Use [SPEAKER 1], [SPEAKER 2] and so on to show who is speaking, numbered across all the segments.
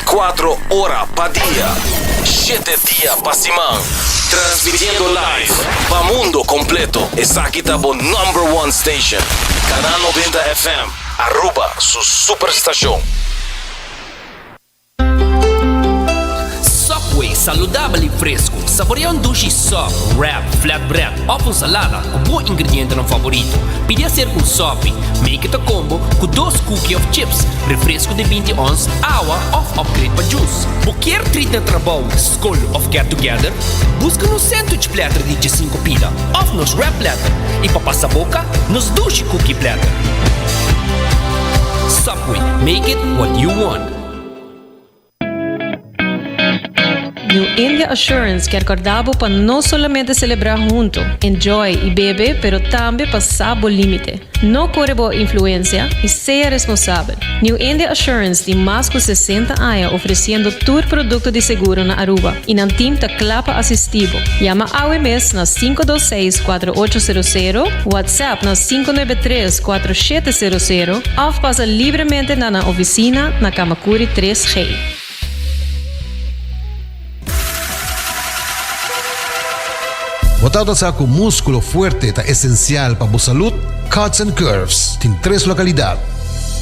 [SPEAKER 1] 24 ora pa dia, shete dia pa siman. Transmitiendo live pa mundo completo. Esaki ta bo number one station. Canal 90 FM, Aruba su superstacion.
[SPEAKER 2] Subway, saludabel y fresco. Saborea un dushi sub, wrap, flatbread of un salada cu bo ingredientenan favorito. Pidi acerca un sopi, make it a combo cu dos cookie of chips, refresco di binti ons, awa of upgrade pa juice. Bo kier treat na trabou, scol of get together? Busca nos sandwich platter di djesinco pida of nos wrap platter y pa pasa boca, nos dushi cookie platter. Subway, make it what you want.
[SPEAKER 3] New India Assurance kier corda bo pa no solamente celebra hunto, enjoy y bebe pero tambe pa sa bo limite. No core bo influencia y sea responsabel. New India Assurance tin mas cu 60 aña ofreciendo tur producto di seguro na Aruba y nan team ta cla pa asisti bo. Yama awe mes na 526 4800, WhatsApp na 593 4700 of pasa libremente na nan oficina na Camacuri 3G.
[SPEAKER 4] Bo tabata sa ku múskulo fuerte ta esensial pa bo salud? Cuts and Curves tin tres lokalidat,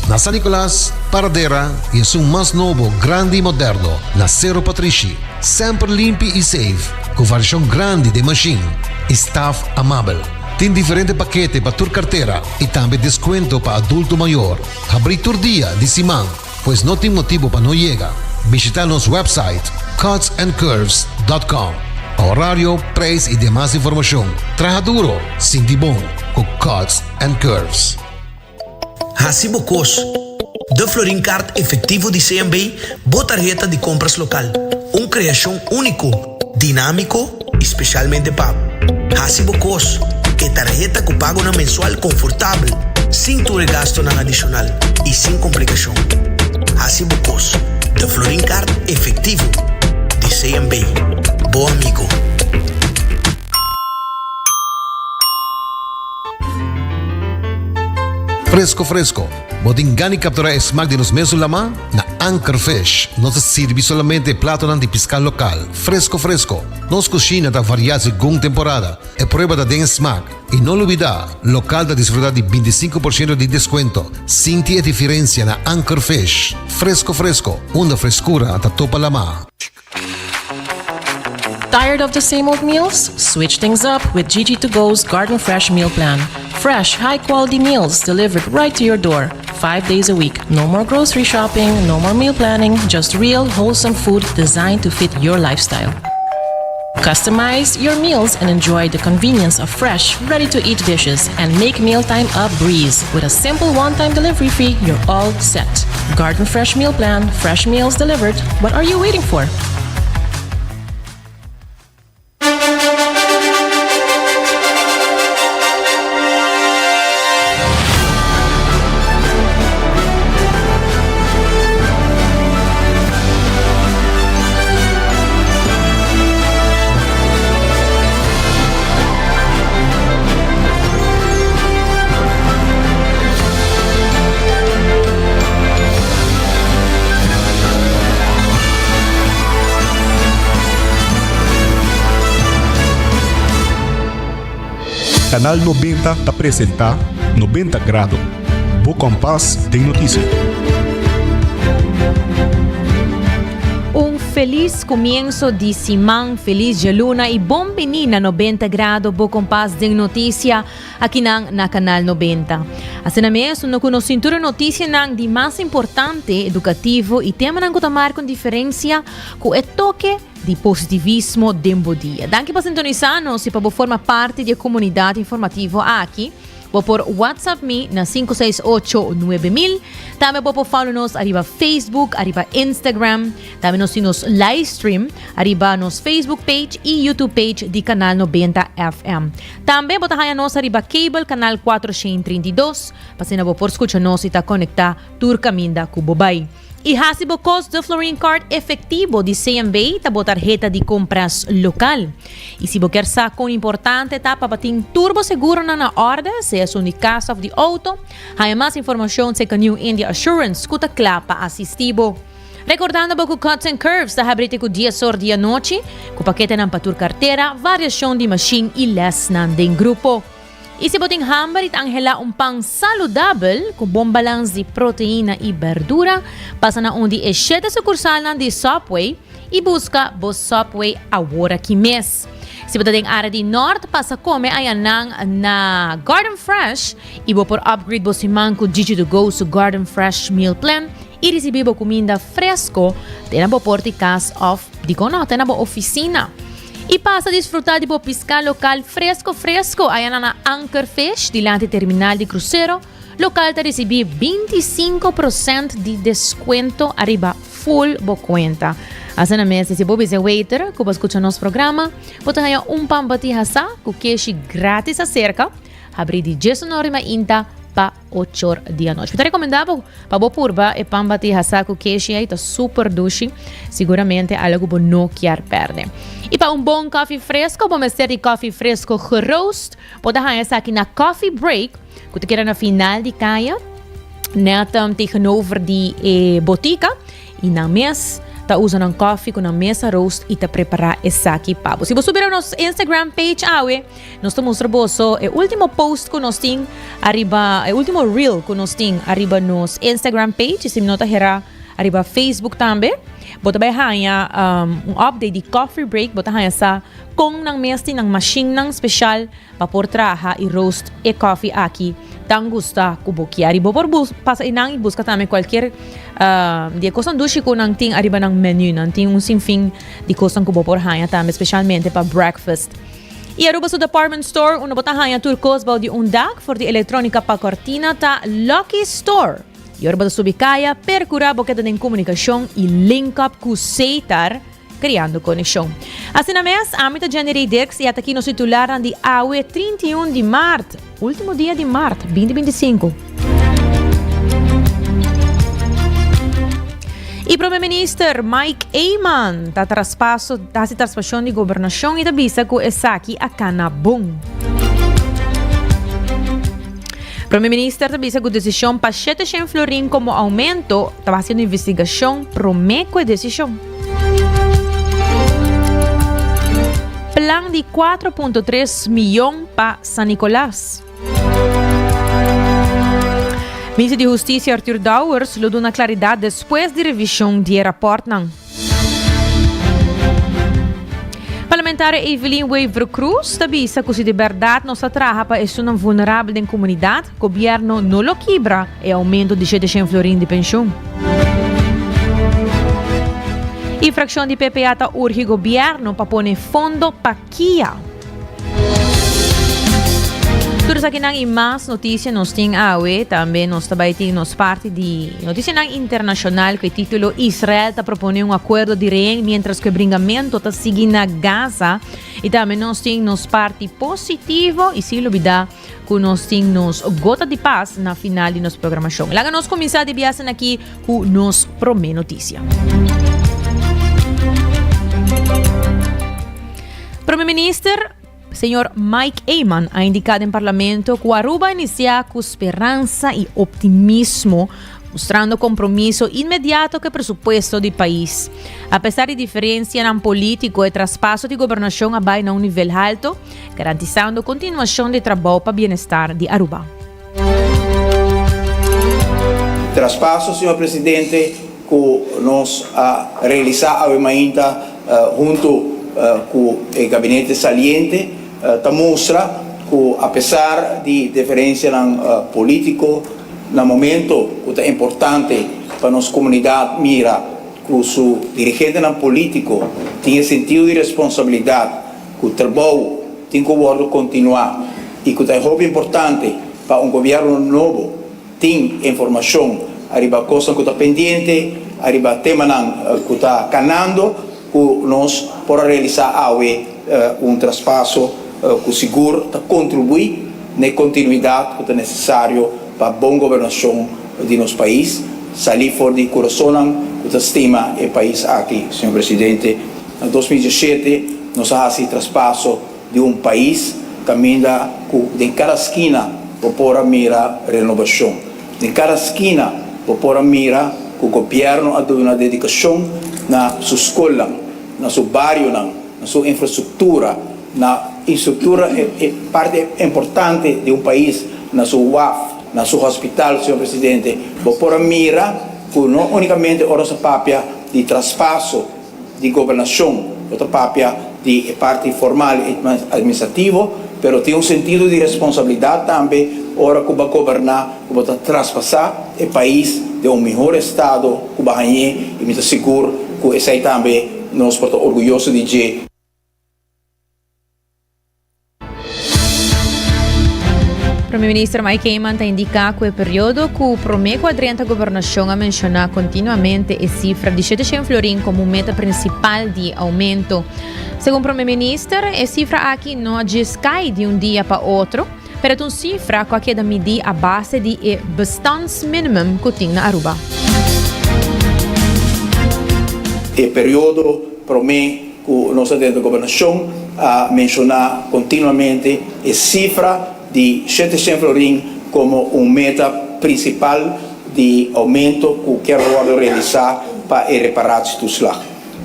[SPEAKER 4] na San Nicolas, Paradera i esun mas nobo, grandi i moderno na Sero Patrishi. Semper limpi i safe, ku variashon grandi den mashin i staf amabel. Tin diferente pakete pa tur kartera i tambe deskuento pa adulto mayor. Habrí tur dia di siman. Pues no tin motibo pa no yega. Bishita nos website cutsandcurves dot com pa horario, prijs y demas informacion. Traha duro, sinti bon cu Cuts and Curves.
[SPEAKER 5] Hasi bo kos. De Florin Card Efectivo di CMB, bo tarheta di compras local. Un creacion unico, dinamico y specialmente pa bo. Hasi bo kos. E tarheta ku pagonan mensual konfortabel, sin tur e gastonan adishonal i sin komplikashon. Hasi bo kos. De Florin Card Efectivo di CMB. Bo amigo.
[SPEAKER 4] Fresco fresco. Bo tin gana di captura e smaak di nos mesun lama? Na Anchor Fish nos ta sirbi solamente e platonan di pisca local, fresco fresco. Nos cushina ta varia segun temporada. E prueba ta den e smaak. Y no lubida, local ta disfruta di binticinco por ciento di descuento. Sinti e diferencia na Anchor Fish. Fresco fresco, unda frescura ta topa lama.
[SPEAKER 3] Tired of the same old meals? Switch things up with Gigi to Go's Garden Fresh Meal Plan. Fresh, high quality meals delivered right to your door, five days a week. No more grocery shopping, no more meal planning, just real, wholesome food designed to fit your lifestyle. Customize your meals and enjoy the convenience of fresh, ready to eat dishes and make mealtime a breeze. With a simple one time delivery fee, you're all set. Garden Fresh Meal Plan, fresh meals delivered. What are you waiting for?
[SPEAKER 6] Canal 90 ta presenta 90 Grado, bo kompas den noticia.
[SPEAKER 7] Un felis comienso di siman, felis djaluna y bon bini na 90 Grado, bo kompas den noticia. Akinan na Canal 90. Asina mes, unda cu nos tin tur e noticianan di mas importante, educativo y temanan cu ta marca un diferencia cu e toke di positivismo den bo dia. Danki pa sintonisa nos y pa bo forma parti di e comunidad informativo aki. Bo por WhatsApp mi na 568 9000. Tambe bo por follow nos ariba Facebook, ariba Instagram. Tambe nos tin nos live stream ariba nos Facebook page y YouTube page di Canal 90 FM. Tambe bo ta haña nos ariba cable canal 432, pa asina bo por scucha nos y ta conecta tur caminda cu bo bay. Y haci bo cos De Florin Card efectivo di CMB ta bo tarheta di compras local. Y si bo kier sa con importante ta pa tin tur bo seguronan na orde, sea esun di casa of di auto, haña mas informacion cerca New India Assurance cu ta cla pa asisti bo. Recordando bo cu Cuts and Curves ta habri te cu dies or di anochi, cu paketenan pa tur cartera, variacion di machine y lesnan den grupo. Y si bo tin hamber y ta anhela un pan saludabel cu bon balans di proteina y berdura, pasa na un di e shete sucursalnan di Subway y busca bo Subway awor aki mes. Si bo ta den area di Noord, pasa come ayanan na Garden Fresh y bo por upgrade bo siman cu Gigi to Go su Garden Fresh Meal Plan y ricibi bo cuminda fresco te na bo porta di cas of, dicon no, te na bo oficina. Y pasa disfruta di bo pisca local fresco fresco aya na na Anchor Fish dilanti terminal di crucero. Local ta ricibi 25 procent di descuento ariba full bo cuenta. Asina mes si bo bisa e waiter cu bo a scucha nos programa, bo ta haya un pan bati hasa cu keshi gratis acerca, habri di 19 di mainta pa ochor di anochi. Mi ta recomenda bo pa bo purba e pan bati hasa cu keshi ei, ta super dushi. Siguramente algo cu bo no kier perde. Y pa un bon koffie fresco, bo mester di koffie fresco geroost. Bo ta haña esaki na Coffee Break, cu ta keda na final di caya, net um, tegenover di e botica. Y nan mes ta usa nan koffie cu nan mes a roast y ta prepara esaki pa bo. Si bo subi na nos Instagram page awe, Nos ta mustra boso e ultimo post ku nos tin ariba, e ultimo reel ku nos tin ariba nos Instagram page, si mi no ta hera ariba Facebook tambe. Bo ta bai haña um, un update di coffee break, bo ta haña sa kon nan mes tin nan machine nan special pa por traha y roast e coffee aki tan gusta ku bo kier. Y bo por bus pasa einan y buska tambe cualkier uh, di e kosnan dushi ku nan tin ariba nan menu. Nan tin un sinfin di kosnan ku bo por haña tambe, specialmente pa breakfast. Y Aruba su department store unda bo ta haña tur cos bao di un dak, for di electronica pa cortina ta Lucky Store. Y ora bo ta subi caya, percura bo keda den comunicacion y link up cu Setar, creando conexion. Asina mes, ami ta Jenny Rey Dirks y ata aki nos titularnan di awe 31 di maart, ultimo dia di maart 2025. Y Prome Minister Mike Eman ta traspaso ta haci traspasion di gobernacion y ta bisa cu esaki a cana bon. Prome Minister ta bisa cu decision pa 700 florin como aumento ta haciendo investigacion prome cu e decision. Plan di 4.3 miyon pa San Nicolas. Minister di Husticia Arthur Dowers lo duna claridad despues di revision di e raportnan. Parlamentario Evelyn Wever-Croes ta bisa cu si di berdad nos ta traha pa esunnan vulnerabel den comunidad, gobierno no lo kibra e aumento di 700 florin di pensioen. Y fraccion di PPA ta urgi gobierno pa pone fondo pa kia. Tur esakinan y mas noticia nos tin awe. Tambe nos ta bay tin nos parti di noticianan internacional cu e titulo Israel ta propone un acuerdo di rehen mientras cu e bringamento ta sigui na Gaza. Y tambe nos tin nos parti positivo y sin lubida cu nos tin nos gota di paz na final di nos programacion. Laga nos cuminsa di biasen aki cu nos prome noticia. Prome Minister, señor Mike Eman, a indica den Parlamento cu Aruba a inicia cu speransa y optimismo, mustrando compromiso inmediato cu e presupuesto di pais. A pesar di diferencianan politico, e traspaso di gobernacion a bay na un nivel halto, garantisando continuacion di trabou pa bienestar di Aruba.
[SPEAKER 8] Traspaso, señor Presidente, cu nos a realisa awe mainta hunto cu e gabinete saliente ta mustra cu apesar di diferencianan politico na momento cu ta importante pa nos comunidad mira cu su dirigentenan politico tin e sentido di responsabilidad cu trabou tin cu wordo continua y cu ta hopi importante pa un gobierno nobo tin informacion ariba cosnan cu ta pendiente, ariba temanan cu ta canando, cu nos por a realisa awe un traspaso cu sigur ta contribui n'e continuidad cu ta necesario pa bon gobernacion di nos pais, sali for di curasonnan cu ta stima e pais aki, señor Presidente. Na 2017 nos a haci traspaso di un pais caminda cu den cada skina bo por a mira renobacion. Den cada skina bo por a mira. ku gobièrnu a duna dedikashon na su skolnan, na su barionan, na su infrastruktura, na instruktura e parti importante di un pais, na su waf, na su hospital, señor presidente. Bo por a mira ku no únikamente ora nos a papia di traspaso di gobernashon, bo ta papia di e parti formal i administrativo, pero tin un sentido di responsabilidat tambe ora ku bo a goberná, ku bo ta traspasá e pais den un mihor estado ku bo a hañ'é, i mi ta sigur ku esei tambe nos por ta orguyoso di dje.
[SPEAKER 7] Prome Minister Mike Eman ta indica cu e periodo cu prome cu a drenta gobernacion a menciona continuamente e cifra di 700 florin como un meta principal di aumento. Segun Prome Minister, e cifra aki no a djis cay di un dia pa otro, pero ta un cifra cu a keda midi a base di e bestaansminimum cu tin na Aruba.
[SPEAKER 8] E periodo prome ku nos a drenta gobernashon a menshoná kontinuamente e sifra di 700 florin komo un meta prinsipal di oumento ku kier wòrdu realisá pa e reparatietoeslag.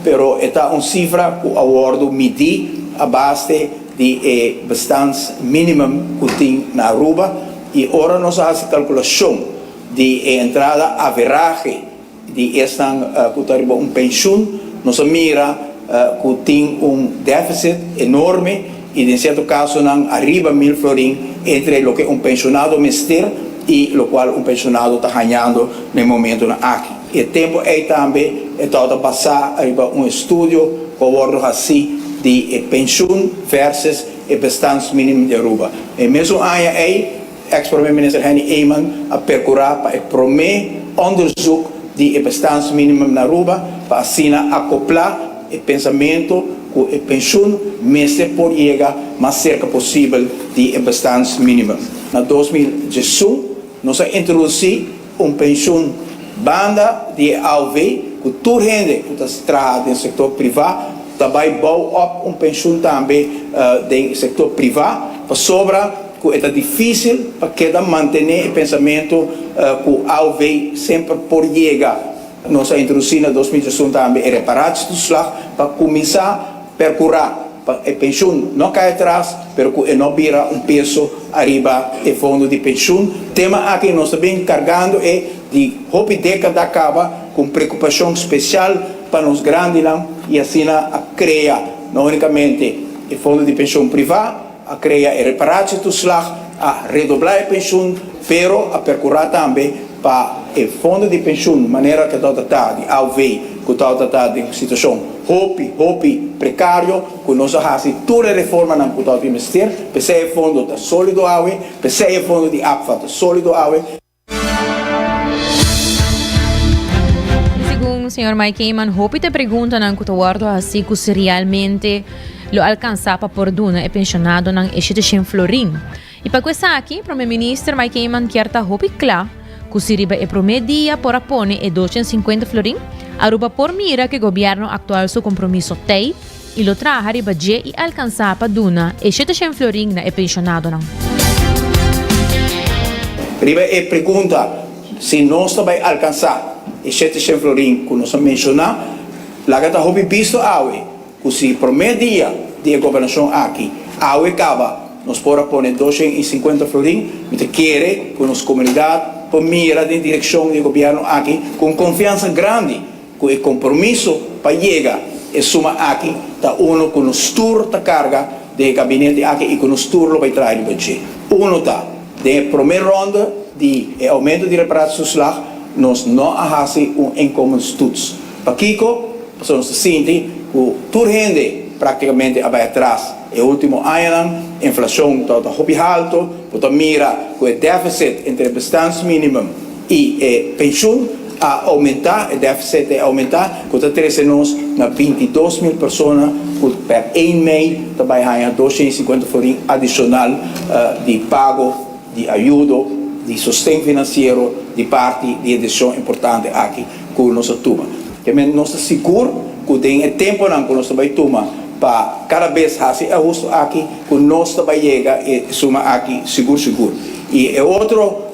[SPEAKER 8] Pero e ta un sifra ku a wòrdu midí a base di e bestaansminimum ku tin na Aruba i ora nos a hasi kalkulashon di e entrada averahe Di esnan ku ta riba un penshun, nos a mira ku tin un deficit enorme i den sierto kasonan ariba mil florin entre loke un penshonado mester i lokual un penshonado ta hañando na e momentonan aki. E tempu ei tambe e tabata basá riba un estudio ku a wòrdu hasí di e penshun versus e bestaansminimum di Aruba. E mesun aña ei, Ex Prome Minister Henny Eman a percura pa e prome onderzoek di e bestaansminimum na Aruba pa asina acopla e pensamento cu e pensioen mester por yega mas cerca posibel di e bestaansminimum. Na 2011 nos a introduci un pensioen banda di e AOV cu tur hende cu ta traha den sector priva ta bay bou op un pensioen tambe den sector priva pasobra cu e ta dificil pa keda mantene e pensamento cu AOV semper por yega. Nos a introduci na 2011 tambe e reparatietoeslag pa cuminsa percura pa e pensioen no cay atras, pero cu e no bira un peso ariba e fondo di pensioen. Tema aki nos ta bin cargando e di hopi decada caba cu un preocupacion special pa nos grandinan y asina a crea no unicamente e fondo di pensioen priva, A crea e reparatietoeslag, a redobla e pensioen, pero a percura tambe pa e fondo di pensioen manera cu tabata ta di AOV cu tabata ta den situacion hopi, hopi precario, cu nos a haci tur e reformanan cu tabatin mester, p'esey e fondo ta solido awe, p'esey e fondo di APFA ta solido awe.
[SPEAKER 7] Segun señor Mike Eman, hopi ta e preguntanan ku ta wòrdu hasi ku si realmente lo alkansá pa por duna e penshonadonan e 700 florin. I pa ku esaki, Prome Minister Mike Eman kier ta hopi kla ku si riba e prome dia por a pone e 250 florin, Aruba por mira ku e gobièrnu aktual su kompromiso tei i lo traha riba dje i alkansá pa duna e 700 florin na e penshonadonan.
[SPEAKER 8] Riba e pregunta si nos ta bai alkansá e 700 florin ku nos a menshoná, laga ta hopi bisto awe ku si promé dia di e gobernashon aki awe kaba nos por a pone 250 florin, mi ta kere ku nos komunidat por mira den direkshon di e gobièrnu aki ku un konfiansa grandi. Ku e kompromiso pa yega e suma aki ta uno ku nos tur ta karga den e gabinete aki i ku nos tur lo bai traha riba dje. Uno ta, den e promé ronde di e oumento di reparatietoeslag nos no a hasi un inkomenstoets. Pakiko? Pasobra nos ta sinti ku tur hende praktikamente a bai atras e ultimo añanan, inflashon tabata hopi halto, bo ta mira ku e deficit entre e bestaansminimum i e penshun a oumentá, e deficit a oumentá, ku ta trese nos na 22 mil persona ku per 1 mei ta bai haña 250 florin adishonal di pago di ayudo, di sosten finansiero di parti di e desishon importante aki ku nos a tuma. Ke men nos ta sigur ku den e temponan ku nos ta bai tuma pa kada bes hasi e ahusto aki ku nos ta bai yega e suma aki sigur sigur. I e otro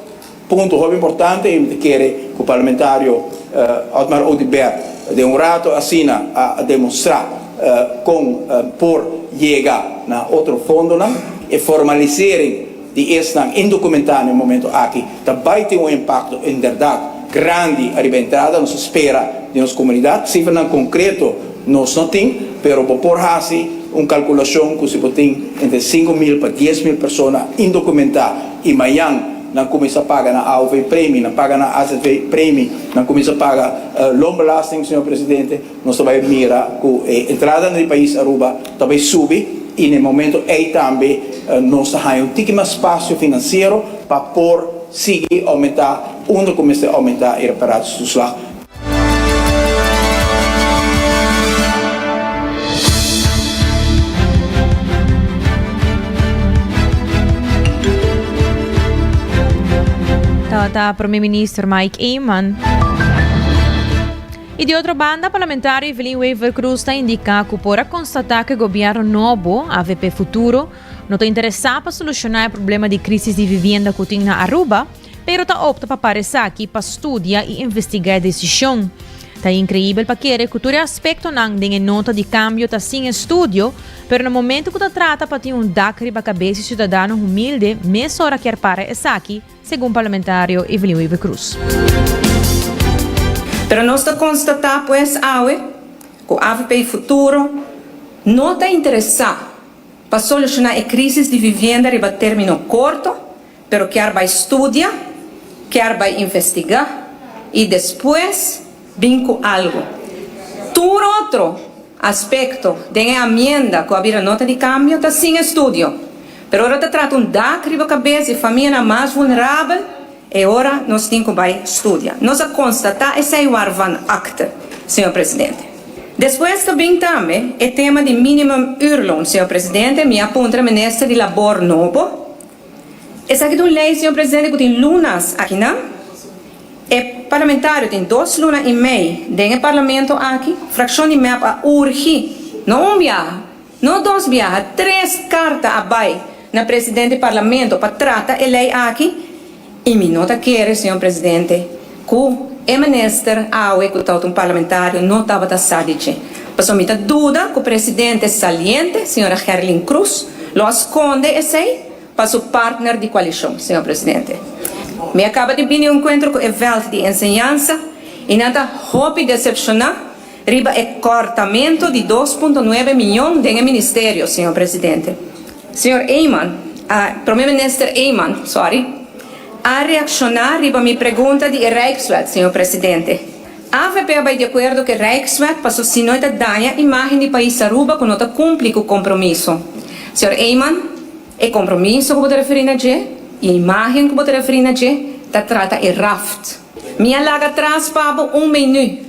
[SPEAKER 8] Punto hopi importante y mi ta kere cu Parlamentario Otmar Oduber den un rato asina a demostra con por yega na otro fondonan. E formalisering di esnan indocumentá na e momento aki ta bay tin un impacto inderdaad grandi ariba entrada nos ta spera di nos comunidad. Cifranan concreto nos no tin, pero bo por haci un calculacion cu si bo tin entre 5000 pa 10,000 persona indocumentá y mañan nan cuminsa paga nan AOV premie, nan paga nan AZV premie, nan cuminsa paga loonbelasting, señor Presidente, nos ta bay mira cu e entradanan di pais Aruba ta bay subi y na e momento ey tambe nos ta haya un tiki mas spacio financiero pa por sigui aumenta unda cu mester aumenta e reparatietoeslag.
[SPEAKER 7] Tabata Prome Minister Mike Eman. Y di otro banda, Parlamentario Evelyn Wever-Croes ta indica cu por a constata cu e gobierno nobo, avp Futuro, no ta interesa pa soluciona e problema di crisis di vivienda cu tin na Aruba, pero ta opta pa para esaki pa studia y investiga e decision. Ta increibel pa kere cu tur e aspectonan den e nota di cambio ta sin estudio, pero na momento cu ta trata pa tin un dak riba cabes di ciudadano humilde mesora kier para esaki, segun parlamentario Evelyn Wever-Croes.
[SPEAKER 9] Pero nos ta constata pues awe cu avp Futuro no ta interesa pa soluciona e crisis di vivienda riba termino corto, Pero kier bai studia, kier bai investiga y despues bin cu algo. Tur otro aspecto den e amienda cu a bira nota di cambio ta sin estudio. Pero ora ta trata un dak riba cabes di famianan mas vulnerabel, e ora nos tin cu bai studia. Nos a constata esey waarvan akte, señor Presidente. Despues ta bin tambe e tema di minimum uurloon, señor Presidente. Mi a puntra Minister di Labor nobo. Esaki ta un ley, señor presidente, cu tin lunas akinan. E parlamentario tin dos luna y mey den e parlamento aki. Fraccion di mep a urgi, no un biaha, no dos biaha, tres carta a bay na presidente di parlamento pa trata e ley aki. Y mi no ta kere, señor presidente, cu e minister awe cu ta un parlamentario no tabata sa di dje. Pasobra mi ta duda cu presidente saliente, señora Gerlin Croes, lo a sconde esey pa su partner di coalicion, señor presidente. Mi a caba di bini un encuentro cu e veld di enseñansa y nan ta hopi decepciona riba e cortamento di dos punto nuebe miyon den e ministerio, señor presidente. Señor Eman, a, Prome Minister Eman, sorry, a reacciona riba mi pregunta di e Rijkswet, señor presidente. Avp a bay di acuerdo cu e Rijkswet paso si no e ta daña imagen di pais Aruba cu no ta cumpli cu compromiso. Señor Eman, e compromiso cu bo ta referi na dje y e imagen cu bo ta referi na dje ta trata e raft. Mi a laga tras pa bo un menu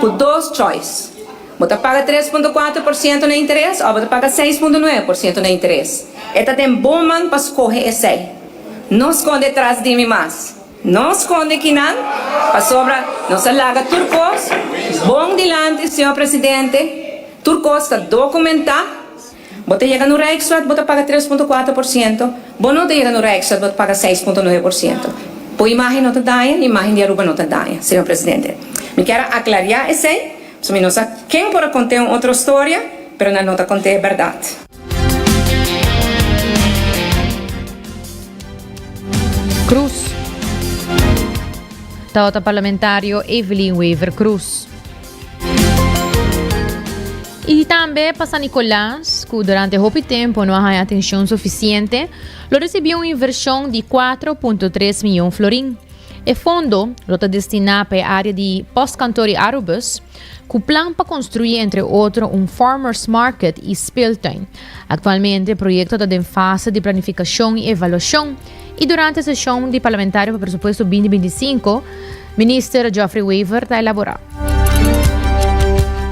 [SPEAKER 9] cu dos choice. Bo ta paga 3.4% na interes of bo ta paga 6.9% na interes. E ta den bo man pa scoge esey. No sconde tras di mi mas. No sconde kinan, pasobra nos a laga tur cos bon dilanti, señor Presidente. Tur cos ta documenta. Bo ta yega no Rijkswet, bo ta paga 3.4%. Bo no ta yega no Rijkswet, bo ta paga 6.9%. Bo imagen no ta daña, imagen di Aruba no ta daña, señor Presidente. Mi kier a aclaria esey, pasobra mi no sa ken por a conte un otro storia, pero nan no ta conte e berdad.
[SPEAKER 7] Cruz. Tabata parlamentario Evelyn Wever Croes. Y tambe pa San Nicolas, cu durante hopi tempo no a haya atencion suficiente, lo recibi un inversion di 4.3 miyon florin. E fondo lo ta destina pa e area di postkantoor y Arubus, cu plan pa construi entre otro un farmers market y speeltuin. Actualmente e proyecto ta den fase di planificacion y evaluacion y durante sesion di parlamentario pa presupuesto 2025, Minister Geoffrey Wever ta elabora.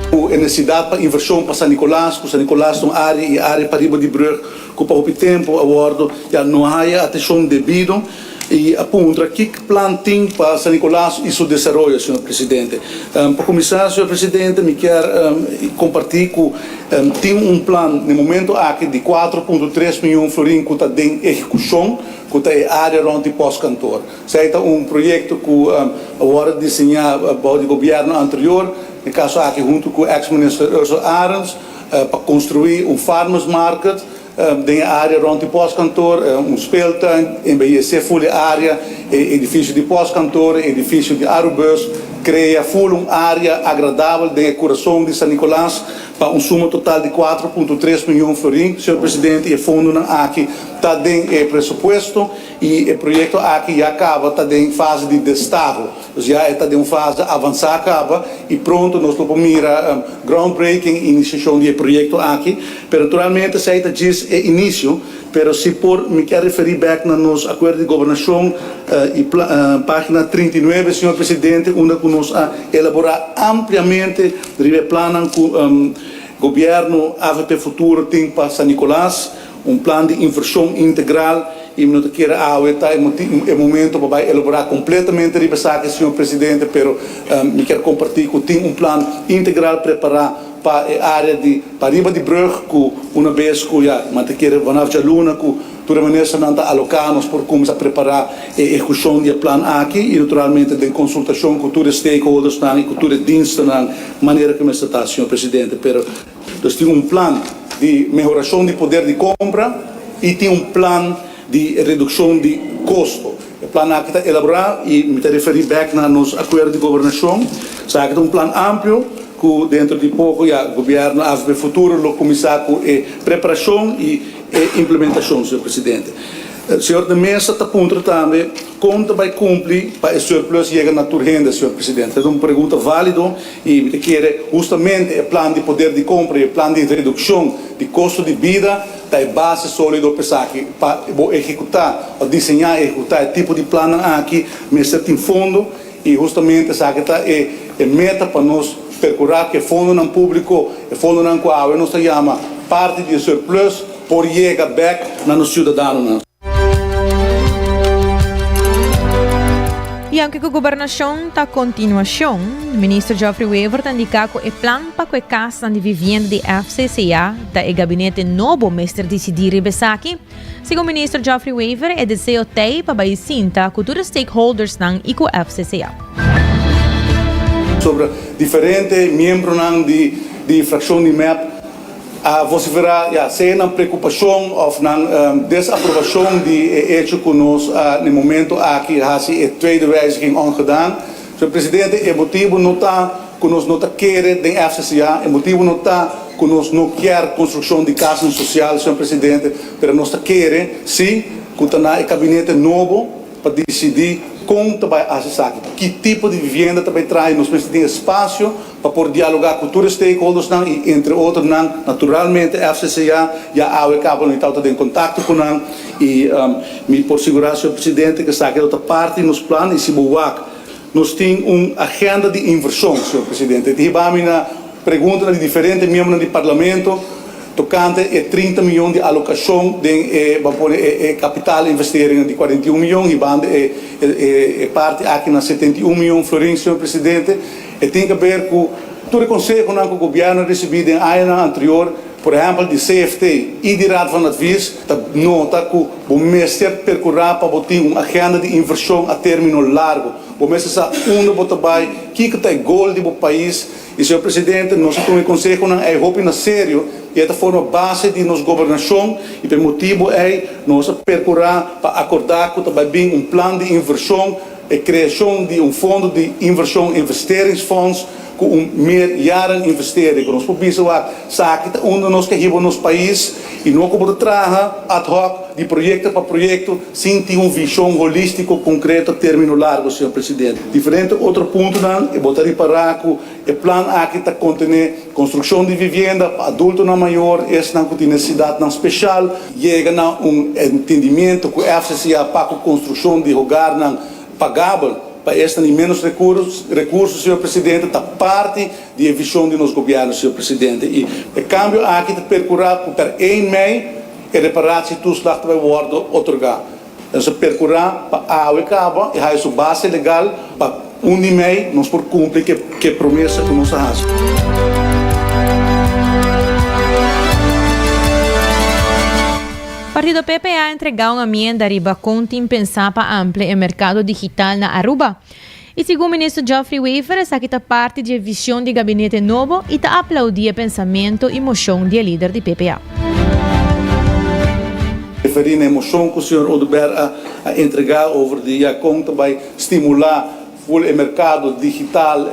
[SPEAKER 10] Ku e nesesidat pa invershon pa San Nicolas, ku San Nicolas ta un área i área pariba di brug ku pa hopi tempu a wòrdu ya no haya atenshon debido. Y a puntra ki plan tin pa San Nicolas y su desaroyo, señor Presidente. Pa cuminsa, señor Presidente, mi kier comparti cu tin un plan na e momento aki di 4.3 miyon florin cu ta den ehecucion, cu ta e area rond di postkantoor. Esey ta un proyecto cu a wordo diseña bao di gobierno anterior, den caso aki hunto cu ex minister Ursell Arends, pa construi un farmers market Den e área rònt di pòstkantor, un speeltuin, embeyesé ful e área, e edifisio di pòstkantor, e edifisio di Arubus, krea ful un área agradabel den e kurason di San Nicolas pa un suma total di 4.3 miyon florin. Señor Presidente, e fondonan aki ta den e presupuesto i e proyekto aki ya kaba ta den fase di destaho. Dus ya e ta den un fase avansá kaba i pronto nos lo por mira groundbreaking, inisiashon di e proyekto aki. Pero naturalmente esei ta djis e inisio, pero si por mi kier referí bèk na nos akuerdo di gobernashon i página 39, señor presidente, unda ku nos a elaborá ampliamente riba e plannan ku gobièrnu avp Futuro tin pa San Nicolas. Un plan di invershon integral i mi no ta kere awe ta e momento pa bai elaborá kompletamente riba esaki, señor presidente, pero mi kier kompartí ku tin un plan integral prepará pa e área di pariba di brug ku una bes ku ya mi ta kere vanaf djaluna ku tur e ministernan ta aloká nos por kuminsá prepará e ehekushon di e plan aki i naturalmente den konsultashon ku tur e stakeholdersnan i ku tur e dienstennan manera ku mester ta, señor presidente, pero. Dus tin un plan di mehorashon di poder di kompra i tin un plan di redukshon di kosto. E plan aki ta elaborá i mi ta referí bèk na nos akuerdo di gobernashon. Esaki ta un plan amplio ku dentro di poko ya gobièrnu avp Futuro lo kuminsá ku e preparashon i e implementashon, señor presidente. Señor de Meza ta puntra tambe kon ta bai kumpli pa e surplus yega na tur hende, señor presidente. Ta un pregunta válido I mi ta kere hustamente e plan di poder di kompra i e plan di redukshon di kosto di bida ta e base sólido pa esaki. Pa bo ehekutá òf diseñá i ehekutá e tipo di plannan aki mester tin fondo i hustamente esaki ta e e meta pa nos perkurá ku e fondonan públiko, e fondonan ku awe nos ta yama parti di e surplus por yega bèk na nos siudadanonan.
[SPEAKER 7] Y aunke cu gobernacion ta continuacion, Minister Geoffrey Wever ta indica cu e plan pa cu e casnan di vivienda di FCCA ta e gabinete nobo mester dicidi riba esaki. Segun Minister Geoffrey Wever e deseo t'ey pa bay sinta cu tur e stakeholdersnan y cu FCCA.
[SPEAKER 10] Sobre diferente miembronan di di fraccion di mep A vociferá ya sea nan preokupashon òf nan desaprobashon di e echo ku nos a na e momento aki hasi e tweede wijziging ongedaan. Señor Presidente, e motibu no ta ku nos no ta kere den FCCA, e motibu no ta ku nos no kier konstrukshon di kasnan sosial, señor Presidente, pero nos ta kere si ku ta na e kabinete nobo pa disidí kon ta bai hasi esaki, ki tipo di vivienda ta bai traha i nos mester tin espasio pa por dialogá ku tur e stakeholdersnan i entre otronan naturalmente FCCA, ya awe kaba mi tabata den kontakto ku nan i mi por sigurá señor presidente ku esaki lo ta parti di nos plan i si bo wak nos tin un agenda di invershon señor presidente. Ti hiba mi na preguntanan di diferente miembronan di parlamento tokante e 30 miyon di alokashon den e ban pone e kapital investeringen di 41 miyon hibando e e parti aki na 71 miyon florin señor presidente. E tin ke ber ku tur e konsehonan ku gobièrnu a risibí den añanan anterior, por ehèmpel di CFT i di Raad van Advies, ta nota ku bo mester perkurá pa bo tin un agenda di invershon a término largu. Bo mester sa unda bo ta bai, kiko ta e gol di bo pais. I, señor presidente, nos a tuma e konsehonan ei hopi na serio i e ta forma base di nos gobernashon i pa e motibu ei nos a perkurá pa akordá ku ta bai bin un plan di invershon E creacion di un fondo di inversion, investeringsfonds, cu un meerjaren investering. Cu nos por bisa wak, saki ta unda nos ke hiba nos pais y no cu bo ta traha ad hoc di proyecto pa proyecto sin tin un vision holistico concreto a termino largo, señor Presidente. Diferente otro puntonan e bo ta ripara cu e plan aki ta contene construccion di vivienda pa adultonan mayor, esnan cu tin necesidadnan special, Yega na un entendimiento cu FCCA pa cu construccion di hogarnan pagabel pa esnan di menos recurso, señor Presidente, ta parti di e vision di nos Gobierno, señor Presidente. Y e cambio aki ta percura cu per 1 mei e reparatietoeslag ta bay wordo otorga. Nos a percura pa awe caba y haya su base legal pa un di mei nos por cumpli cu e promesa cu nos a haci.
[SPEAKER 7] Partido PP a entrega un amienda riba con tin pensa pa amplia e mercado digital na Aruba. Y segun Minister Geoffrey Wever esaki ta parti di e vision di gabinete nobo y ta aplaudi e pensamento y mocion di e lider di PPA.
[SPEAKER 10] Referi na e mocion cu señor Oduber a a entrega over di ya con ta bay stimula full e mercado digital,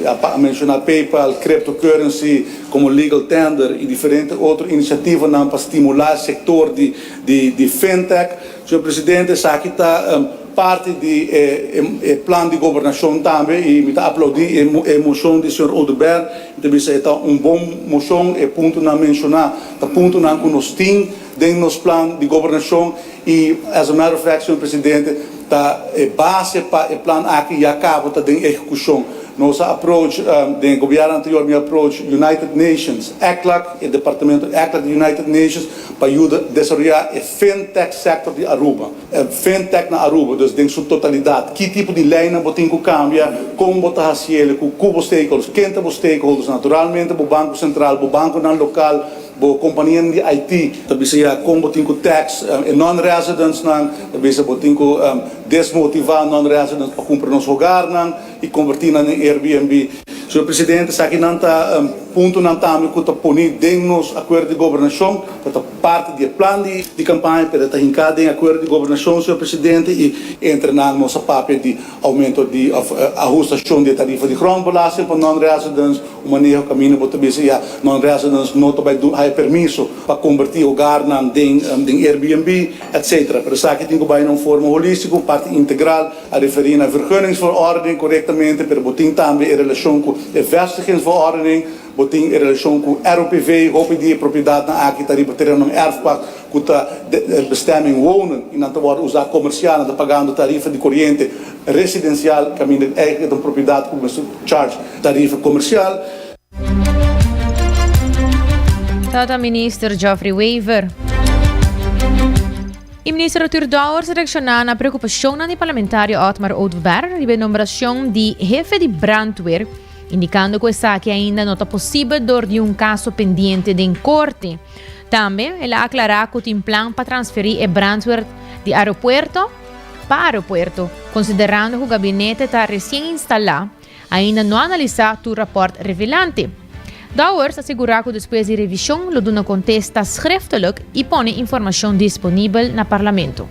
[SPEAKER 10] a menciona PayPal, cryptocurrency como legal tender y diferente otro iniciativanan pa stimula e sector di di fintech. Señor Presidente, esaki ta parti di e plan di gobernacion tambe y mi ta aplaudi e mocion di señor Oduber. Mi ta bisa e ta un bon mocion, e puntonan menciona ta puntonan cu nos tin den nos plan di gobernacion y as a matter of fact, señor Presidente, ta e base pa e plan aki ya caba ta den ehecucion. Nos a approach, den e gobierno anterior mi a approach United Nations, ECLAC, e departamento ECLAC di United Nations pa yuda desaroya e Fintech sector di Aruba, Fintech na Aruba, dus den su totalidad, ki tipo di leynan bo tin cu cambia, con bo ta haciele, cu cu bo stakeholders, ken ta bo stakeholders, naturalmente bo Banco Central, bo banconan local, bo companianan di IT, ta bisa ya con bo tin cu tax e non-residentsnan, ta bisa bo tin cu desmotiva non-residents pa cumpra nos hogarnan y converti nan den Airbnb. Señor Presidente, esakinan ta puntonan tambe cu ta poni den nos acuerdo di gobernacion, ta ta parti di e plan di di campaña, pero ta hinca den acuerdo di gobernacion, señor Presidente, y entre nan nos a papia di aumento di of ahustacion di e tarifa di grondbelasting pa non-residents, un maneho caminda bo ta bisa ya non-residents no ta bay haya permiso pa converti hogarnan den den Airbnb, etc. Pero esaki tin cu bay na un forma holistico, un parti integral. A referí na vergunningsverordening korektamente, pero bo tin tambe e relashon ku e vestigingsverordening, bo tin e relashon ku ROPV, hopi di e propiedatnan aki ta riba terenonan erfpacht ku ta bestemming wonen i nan ta wòrdu usá komersial, nan ta pagando tarifa di koriente residensial kaminda eigenlijk e ta un propiedat ku mester charge tarifa komersial.
[SPEAKER 7] Tata Minister Geoffrey Wever. E Minister Arthur Dowers a reacciona na preocupacionnan di parlamentario Otmar Oduber riba e nombracion di hefe di brandweer, indicando cu esaki ainda no ta posibel door di un caso pendiente den corte. Tambe el a aclara cu tin plan pa transferi e brandweer di aeropuerto pa aeropuerto, considerando cu gabinete ta recien instala. Ainda no a analisá tur rapòrt revelante. Dowers a sigurá ku despues di revishon lo duna kontesta schriftelijk i pone informashon disponibel na Parlamento.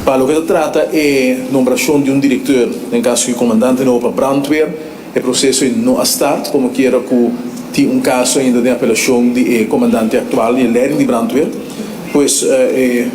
[SPEAKER 11] Pa loke ta trata e nombrashon di un direkteur, den kaso di komandante nobo pa brandweer, E proceso ei no a start, como kiera cu tin un caso ainda den apelacion di e comandante actual di e leiding di brandweer. Pues e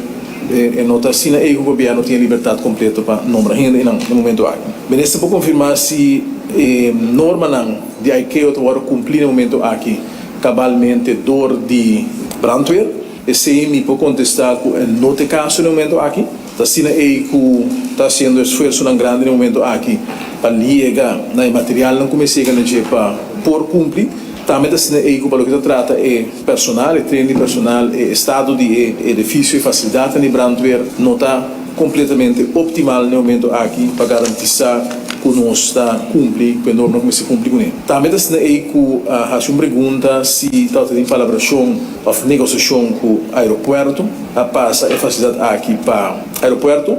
[SPEAKER 11] e no ta asina ei cu gobierno tin e libertad completo pa nombra hende einan na momento aki. Minister por confirma si e normanan di ICAO ta wordo cumpli na momento aki cabalmente door di brandweer? Esei mi por contesta cu e no ta e caso na e momento aki. Ta asina ei ku ta hasiendo esfuersonan grandi na e momento aki pa liega na e materialnan ku mester yega na dje pa por kumpli. Tambe ta asina ei ku pa loke ta trata e personal, e tren di personal, e estado di e edifisio, e fasilidatnan di brandweer no ta kompletamente optimal na e momento aki pa garantisá ku nos ta kumpli ku e norma ku mester kumpli kuné. Tambe ta asina ei ku a hasi un pregunta si tabata tin palabrashon òf negosiashon ku aeropuerto. A pasa e facilidad aki pa aeropuerto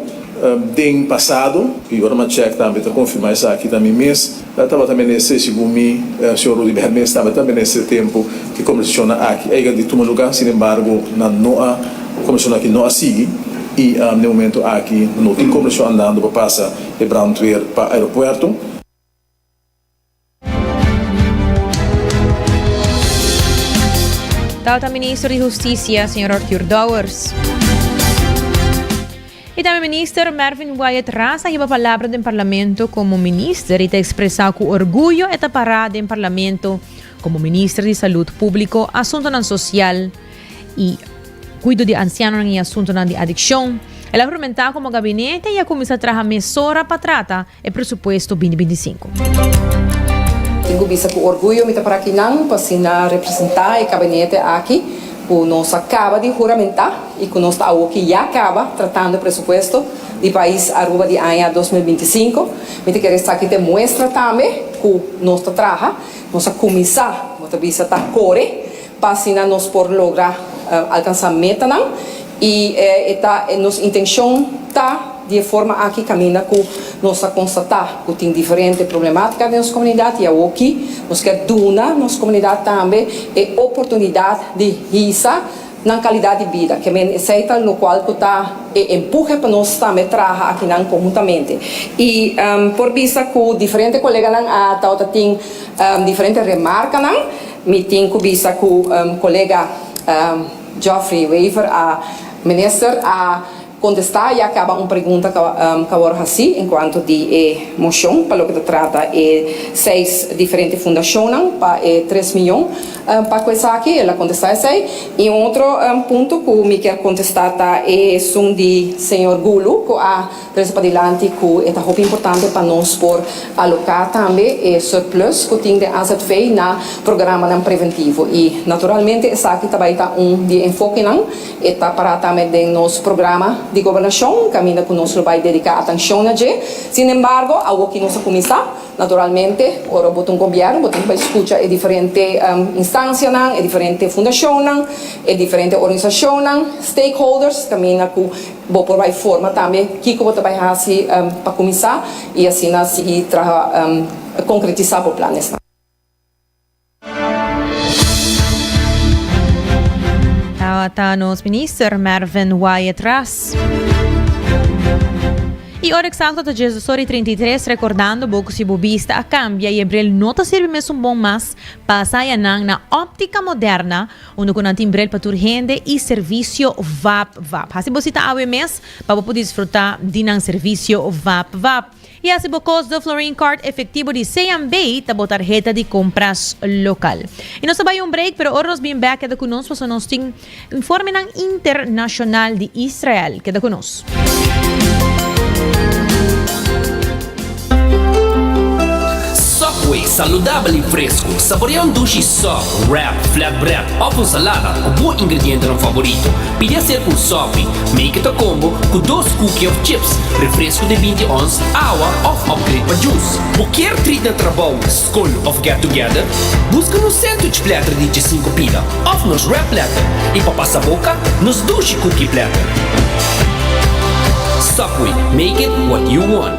[SPEAKER 11] den pasado y ora mi a check tambe ta confirma esaki ta mi mes tabata minister y segun mi señor Rudy Bermes tambe ta minister e tempo cu e conversacionnan aki a yega di tuma lugar sin embargo nan no a conversacionnan aki no a sigui y na e momento aki no tin conversacion andando pa pasa e brandweer pa aeropuerto.
[SPEAKER 7] Tata Minister di Husticia, señor Arthur Dowers. Y tambe Minister Mervin Wyatt Ras a hiba palabra den Parlamento como Minister y ta expresa cu orguyo e ta para den Parlamento como Minister di Salud Publico, Asuntonan Social y Cuido di Ancianonan y Asuntonan di Adiccion. El a hurmenta como Gabinete y a cuminsa traha mesora pa trata E presupuesto binti 25.
[SPEAKER 9] tin ku bisa ku orguyo mi ta para akinan pa asina representá e kabinete aki ku nos a kaba di huramentá i ku nos ta awoki ya kaba tratando e presupuesto di pais Aruba di aña 2025. Mi ta kere esaki ta e muestra tambe ku nos ta traha, nos a kuminsá, bo ta bisa ta kore pa asina nos por logra alkansá metanan i e ta nos intenshon ta di e forma aki kaminda ku nos a konstatá ku tin diferente problematika den nos komunidat i awoki nos kier duna nos komunidat tambe e oportunidat di hisa nan kalidat di bida. Ke men esei ta lokual ku ta e empuhe pa nos tambe traha akinan konhuntamente. I por bisa ku diferente koleganan a tabata tin diferente remarkanan. Mi tin ku bisa ku kolega Geoffrey Wever a minister a kontestá ya kaba un pregunta ku a wòrdu hasí en kuanto di e moshon pa loke ta trata e seis diferente fundashonnan pa e tres miyon pa ku esaki. El a kontestá esei. I un otro punto ku mi kier kontestá ta esun di señor Gulu ku a Trese padilanti ku e ta hopi importante pa nos por aloká tambe e surplus ku tin den AZV na programanan preventivo i naturalmente esaki ta bai ta un di e enfokenan. E ta pará tambe den nos programa di gobernashon kaminda ku nos lo bai dediká atenshon na dje. Sinembargo, awoki nos a kuminsá. Naturalmente, ora bo ta un gobièrnu, bo tin ku bai skucha e diferente instansianan, e diferente fundashonnan, e diferente organisashonnan, stakeholders, kaminda ku bo por bai forma tambe kiko bo ta bai hasi pa kuminsá i asina sigui traha konkretisá bo planesnan.
[SPEAKER 7] Tabata nos minister Mervin Wyatt Ras. Y ora exacto ta djes dos ora y 33 recordando bo cu si bo bista a cambia y e bril no ta sirbi mesun bon mas, pasa haya nan na Optica Moderna unda cu nan tin bril pa tur hende y servicio vap vap. Haci bo cita awe mes pa bo por disfruta di nan servicio vap vap. I hasi bo kos do Florin Card efektivo di CMB ta bo tarheta di kompras lokal. I nos ta bai un break pero ora nos bin bek keda ku nos pasobra nos tin informenan internashonal di Israel. Keda ku nos.
[SPEAKER 2] Subway, saludabel i fresku. Saborea un dushi sub, wrap, flatbread òf un salada ku bo ingredientenan favorito. Pidi hacer un sopi, make it a combo cu dos cookie of chips, refresco di binti ons, awa of upgrade pa juice. Bo kier treat na trabou, scol of get together? Busca nos sandwich platter di djesinco pida of nos wrap platter y pa pasa boca, nos dushi cookie platter. Subway, make it what you want.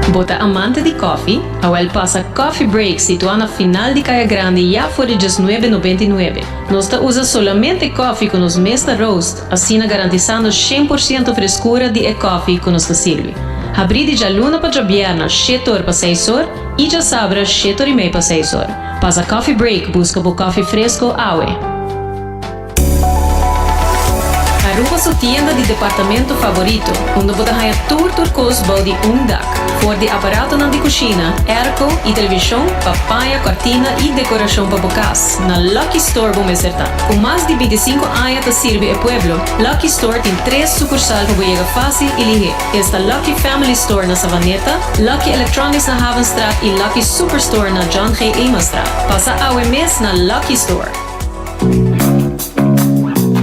[SPEAKER 3] Bo ta amante di koffie? Awel pasa Coffee Break situá na final di Kaya Grandi ya for di djesnuebe nobenta i nuebe. Nos ta usa solamente koffie ku nos mes ta roast, asina garantisando shen por siento freskura di e koffie ku nos ta sirbi. Habrí di djaluna pa djabièrna shete or pa seis or i djasabra shete or i mei pa seis or. Pasa Coffee Break buska bo koffie fresko awe. Aruba su tienda di departamento favorito, unda bo ta haña tur tur kos bou di un dak. For di aparatonan di kushina, airco i televishon pa paña, kòrtina i dekorashon pa bo kas, na Lucky Store bo mester ta. Ku mas di bintisinku aña ta sirbi e pueblo, Lucky Store tin tres sukursal pa bo yega fásil i lihé. Esta Lucky Family Store na Savaneta, Lucky Electronics na Havenstraat i Lucky Superstore na John G. Emanstraat. Pasa awe mes na Lucky Store!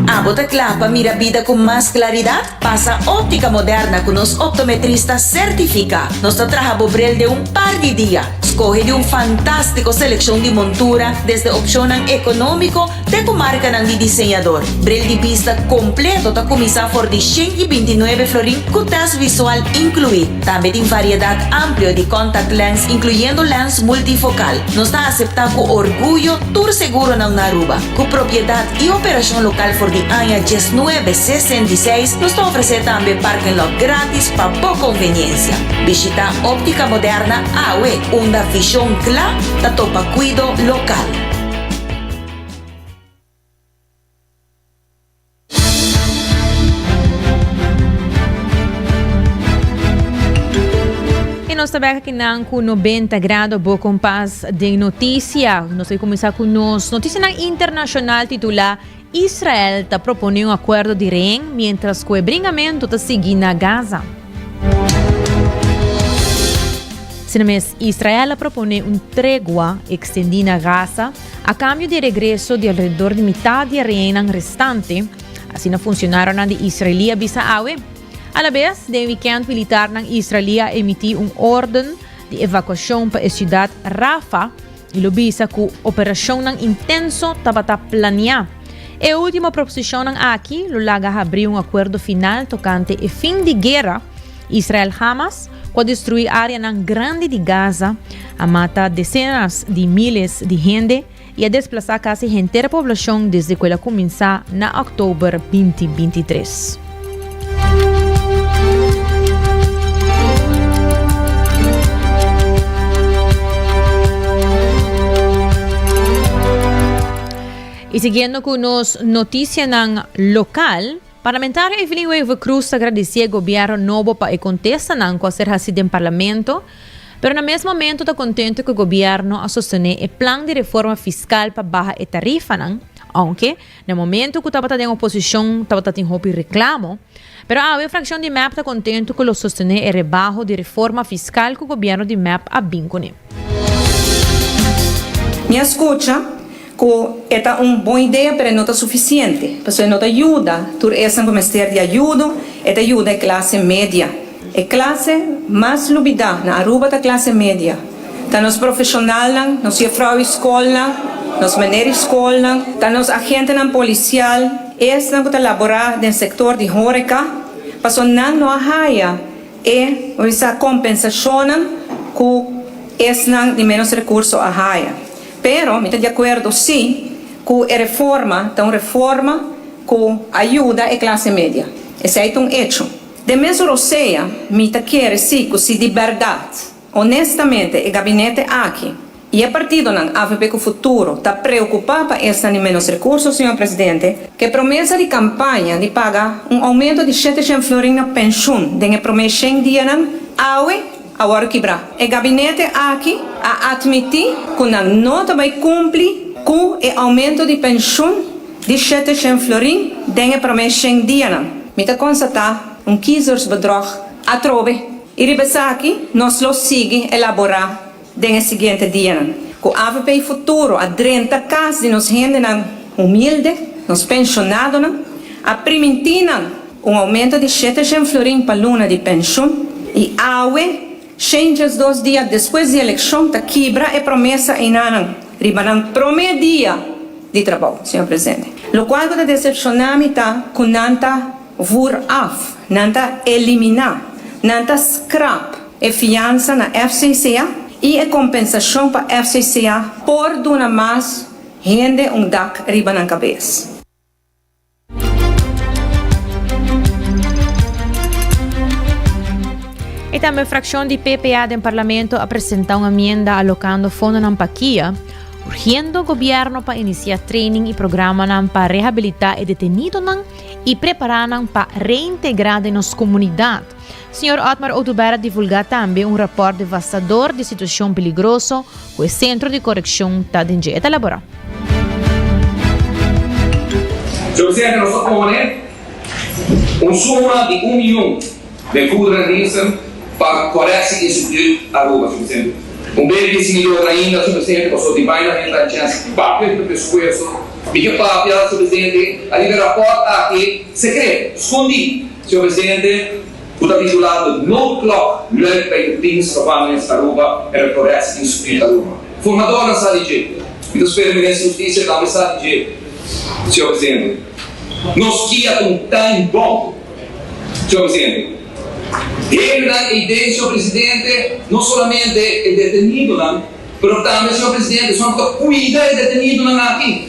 [SPEAKER 12] Abo ta kla pa mira bida ku mas klaridat? Pasa Óptica Moderna ku nos optometrista sertifiká. Nos ta traha bo bril den un par di dia. Skohe di un fantástiko selekshon di montura, desde opshonnan ekonómiko te ku markanan di diseñador. Bril di bista kompleto ta kuminsá for di 129 florin ku tèst visual inkluí. Tambe tin variedat amplio di contact lens inkluyendo lens multifokal. Nos ta aseptá ku orguyo tur seguronan na Aruba. Ku propiedat i operashon lokal for di aña diesnuebe sesenta i seis, nos ta ofresé tambe parking lot gratis pa bo konveniensia. Bishitá Óptica Moderna awe, unda vishon kla ta topa kuido lokal.
[SPEAKER 7] Y nos ta bek akinan cu 90 grado bo kompas den noticia. Nos ta cuminsa cu nos noticianan internacional titula Israel ta propone un acuerdo di rehen mientras cu e bringamento ta sigui na Gaza. Asina mes, Israel a proponé un tregua ekstendí na Gaza a kambio di e regreso di alrededor di mitat di e rehennan restante, asina funcionarionan di israelí a bisa awe. Alabes, den wikènt militarnan israelí a emití un órden di evakuashon pa e siudat Rafah i lo bisa ku operashonnan intenso tabata planiá. E último proposishonnan aki lo laga habrí un akuerdo final tokante e fin di guera Israel-Hamas, ku a destruí áreanan grandi di Gaza, a mata desenas di míles di hende i a desplasá kasi henter poblashon desde ku el a kuminsá na òktober 2023. I siguiendo ku nos notisianan lokal, Parlamentario Evelyn Wever-Croes ta gradisí e gobièrnu nobo pa e kontestanan ku a ser hasí den Parlamento, pero na mes momento ta kontento ku e gobièrnu a sostené e plan di reforma fiskal pa baha e tarifanan, ounke na momento ku tabata den oposishon tabata tin hopi reklamo. Pero awe e frakshon di mep ta kontento ku lo sostené e rebaho di reforma fiskal ku gobièrnu di mep a bin kuné.
[SPEAKER 9] Mi a skucha Ku e ta un bon idea pero e no ta sufisiente, pasobra e no ta yuda tur esnan ku mester di ayudo, e ta yuda e klase media. E klase mas lubidá na Aruba ta klase media. Ta nos profeshonalnan, nos jefrou i skolnan, nos meneer i skolnan, ta nos agentenan polisial, esnan ku ta laborá den sektor di horeka, pasobra nan no a haya e kompensashonnan ku esnan di ménos rekurso a haya. Pero mi ta di akuerdo sí ku e reforma ta un reforma ku a yuda e klase media. Esei ta un echo. Den mesun rosea mi ta kere sí ku si di bèrdat, honestamente e gabinete aki i e partidonan avp ku Futuro ta preokupá pa esnan di ménos rekurso, señor presidente, ku e promesa di kampaña di paga un oumento di 700 florin na penshun den e promé shen dianan, awe A wòrdu kibrá. E gabinete aki a atmití ku nan no ta bai kumpli ku e oumento di penshun di 700 florin den e promé shen dianan. Mi ta konstatá un kiezersbedrog atrobe i riba esaki nos lo sigui elaborá den e siguiente dianan. Ku avp Futuro a drenta kas di nos hendenan humilde, nos penshonadonan, a primintí nan Un aumento di 700 florin pa luna di penshun i awe, 112 dia despues di elekshon ta kibra e promesa einanan riba nan prome dia di trabou, señor presidente. Lokual ku ta desepshoná mi ta ku nan ta voer af, nan ta eliminá, nan ta skrap e fiansa na FCCA i e kompensashon pa FCCA por duna mas hende un dak riba nan kabes.
[SPEAKER 7] I tambe frakshon di PPA den parlamento a presenta un amienda alokando fondonan pa kia, urgiendo gobierno pa inicia training i programanan pa rehabilita e detenidonan i prepara nan pa reintegra den nos komunidat. Señor Otmar Oduber a divulga tambe un raport devastador di situacion peligroso cu e centro di coreccion ta den dje. E ta elabora.
[SPEAKER 13] Señor Presidente, nos ta pone un suma di un miyon den Goederendiensten pa Correctie Instituut Aruba, Señor Presidente. Un bebe di siguidor ainda, Señor Presidente, pasobra di baina hende ta chens papia riba presupuesto. Mi ke papia, Señor Presidente, ariba e raport aki secreto, scondi, Señor Presidente, ku ta titulá De Noodklok luidt bij de Dienstgevangenis Aruba en het Correctie Instituut Aruba. Formadornan sa di dje. Mi ta spera Minister Hustisia tambe sa di dje, señor Presidente. Nos kia ta un time bomb, señor Presidente. Hendenan ei den, señor Presidente, no solamente e detenidonan, pero tambe, señor Presidente, esunnan ku ta kuida e detenidonan aki.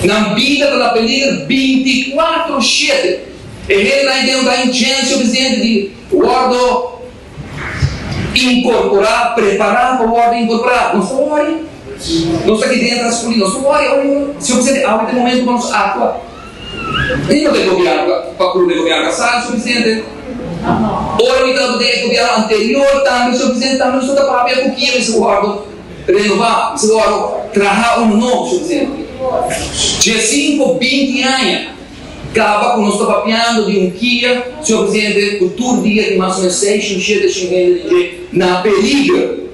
[SPEAKER 13] Nan bida ta na peliger binticuatro shete. E hendenan ei den un ta un chens, señor Presidente, di wordo incorpora, prepara pa wordo incorpora. Nos ta wori. Nos ta aki den tras puli. Nos ta wori. Señor Presidente, awe ta e momento pa nos actua. Ni no ta e gobierno pa cruda e gobierno casado, señor Presidente. Ora mi tabata den e gobierno anterior tambe, señor Presidente, tambe nos ta papia cu kia mester wordo renova, mester wordo traha uno nobo, señor Presidente. Diesinco, 20 aña caba cu nos ta papiando di un kia, señor Presidente, cu tur dia tin mas o menos seis shin, shete shin hende den dje na peliger.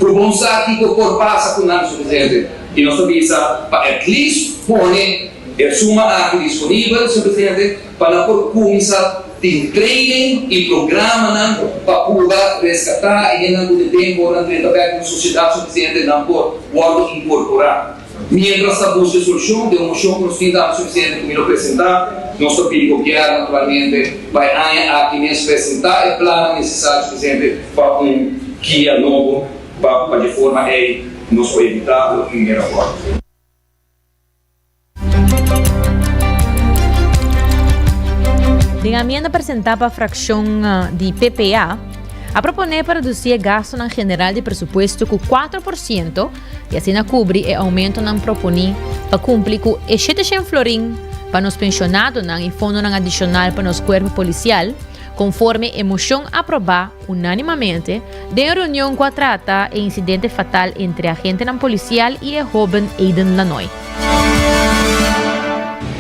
[SPEAKER 13] Ku bon sa kiko por pasa ku nan, señor presidente. I nos ta bisa pa at least pone e suma aki disponibel, señor presidente, pa nan por kuminsá tin training i programanan pa purba reskatá e hendenan ku den tempu ora nan drenta bèk den sosiedat, señor presidente, nan por wòrdu inkorporá. Mientras ta busca e solucion den un mocion cu nos tin tambe suficiente cu mi lo presenta, nos ta pidi gobierno naturalmente pa e aña aki mes presenta e plannan necesario suficiente pa un kia nobo pa pa dje forma ey nos por evita loke mi mira awor.
[SPEAKER 7] Den amienda presenta pa fraccion di PPA, a propone pa reduci e gastonan general di presupuesto cu 4%, i asina kubri e oumentonan proponí pa kumpli ku e 700 florin pa nos penshonadonan i fondonan adishonal pa nos kuerpo polisial, konforme e moshon aprobá unánimamente den e reunion ku a trata e insidente fatal entre agentenan polisial i e hóben Aiden Lanoy.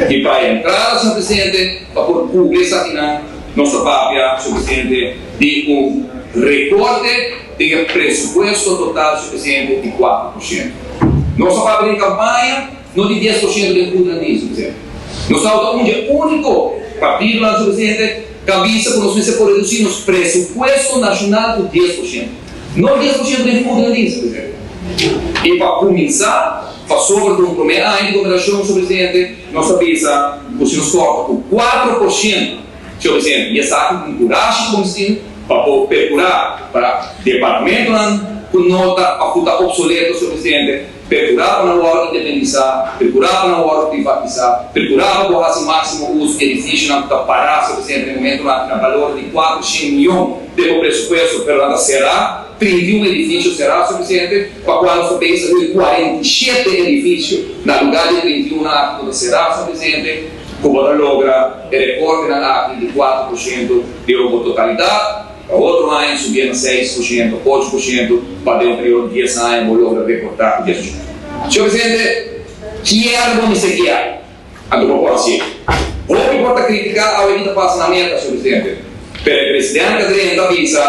[SPEAKER 13] I pa e entrada sufisiente pa por kubri esakinan, nos ta papia sufisiente di un rekorte. Den e presupuesto total sufisiente di 4%. Nos a papia den kampaña no di 10% den kudran di sufisiente. Nos tabata un dje úniko partidonan sufisiente ka bisa ku nos mester por redusí nos presupuesto nashonal ku 10%. No 10% den kudran di sufisiente. I pa kuminsá, pasobra ta un promé aña di gobernashon sufisiente, nos a bisa ku si nos kòrta ku 4%, Señor Presidente, mi a sa cu un curashi cu nos tin pa por percura pa departamentonan cu no ta of cu ta obsoleto, Señor Presidente, percura pa nan worde independisa, percura pa nan worde privatisa, percura pa bo haci maximo uso di edificionan cu ta para, Señor Presidente, na e momentonan aki na balor di 400 miyon den bo presupuesto, pero nan ta cera, 31 edificio cera, Señor Presidente, pa cual nos ta pensa huur 47 edificio na lugar di e 31 nan aki cu ta cera, Señor Presidente. Ku bo ta logra e rekortenan aki di 4% di bo totalidat, pa otro aña subié na 6%, 8%, pa den un periodo di dies aña bo logra rekortá ku 10%. Señor Presidente, kier bo mester kier, anto bo por hasié. Hopi por ta kritiká awe ki ta pasa na Merka, señor Presidente, pero e presidente drenta bisa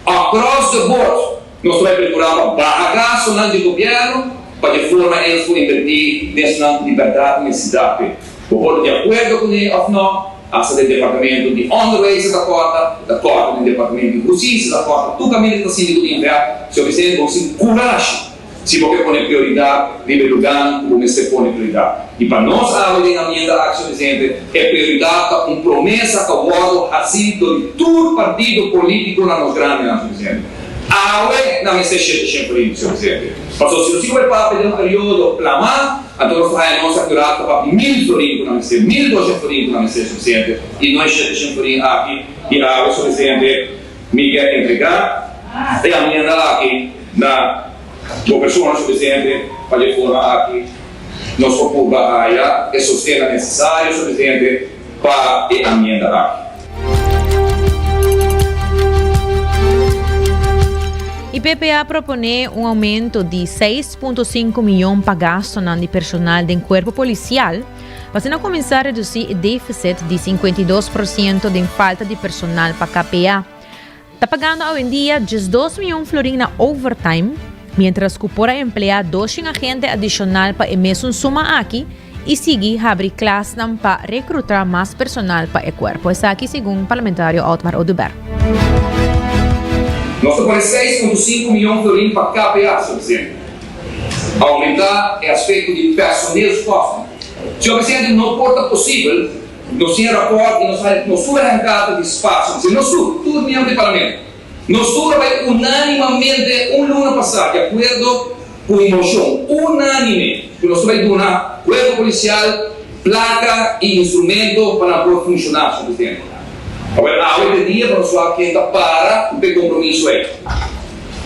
[SPEAKER 13] across the board, Nos ta bai percura pa baha gastonan di gobierno pa di forma ens por inverti den esnan cu di berdad necesidad p'e. Bo por ta di acuerdo cune of no, hasta den departamento di onderwijs ta corta, ta corta den departamento di husticia ta corta, tur caminda ta sinti cu tin inverti. Señor Presidente, bo mester tin curashi si bo ke pone prioridad riba e lugarnan cu bo mester pone prioridad. Y pa nos awe den amienda aki, señor Presidente, e prioridad ta un promesa cu a wordo haci dor di tur partido politico na nos grandinan, señor Presidente. Awe nan mester 700 florin, señor presidente. Pasobra si nos tin ku bai papia den un periodo plamá, anto nos ta haña nos akuraat pa papia mil florin ku nan mester, 1200 florin ku nan mester, señor presidente, i no e 700 florin aki. I awe, señor presidente, mi kier entregá e amienda aki na bo persona, señor presidente, pa di e forma aki nos por purba haya e sostennan nesesario, señor presidente, pa e amienda aki.
[SPEAKER 7] IPP a proponé un aumento di 6.5 miyon pa gastonan di personal den cuerpo policial pa asina cuminsa reduci e deficit di 52% den falta di personal pa KPA. Ta pagando awendia 12 miyon florin na overtime, mientras cu por a emplea 200 agente adicional pa e mesun suma aki y sigui habri klasnan pa recruta mas personal pa e cuerpo. Esaki segun parlamentario Otmar Oduber.
[SPEAKER 13] Nos ta pone 6.5 miyon florin pa KPA, señor presidente. Aumenta e aspecto di personeelskosten. Señor presidente, no por ta posibel Nos tin e raport y nos a nos tur a hancata di spacio. Dice nos tur, tur miembro di Parlamento. Nos tur a bay unanimamente un luna pasa di acuerdo cu un mocion unanime cu nos ta bay duna Cuerpo Policial placa y instrumento pa nan por funciona, señor Presidente. Awel, awe ta e dia pa nos wak ken ta para cu e compromiso ey.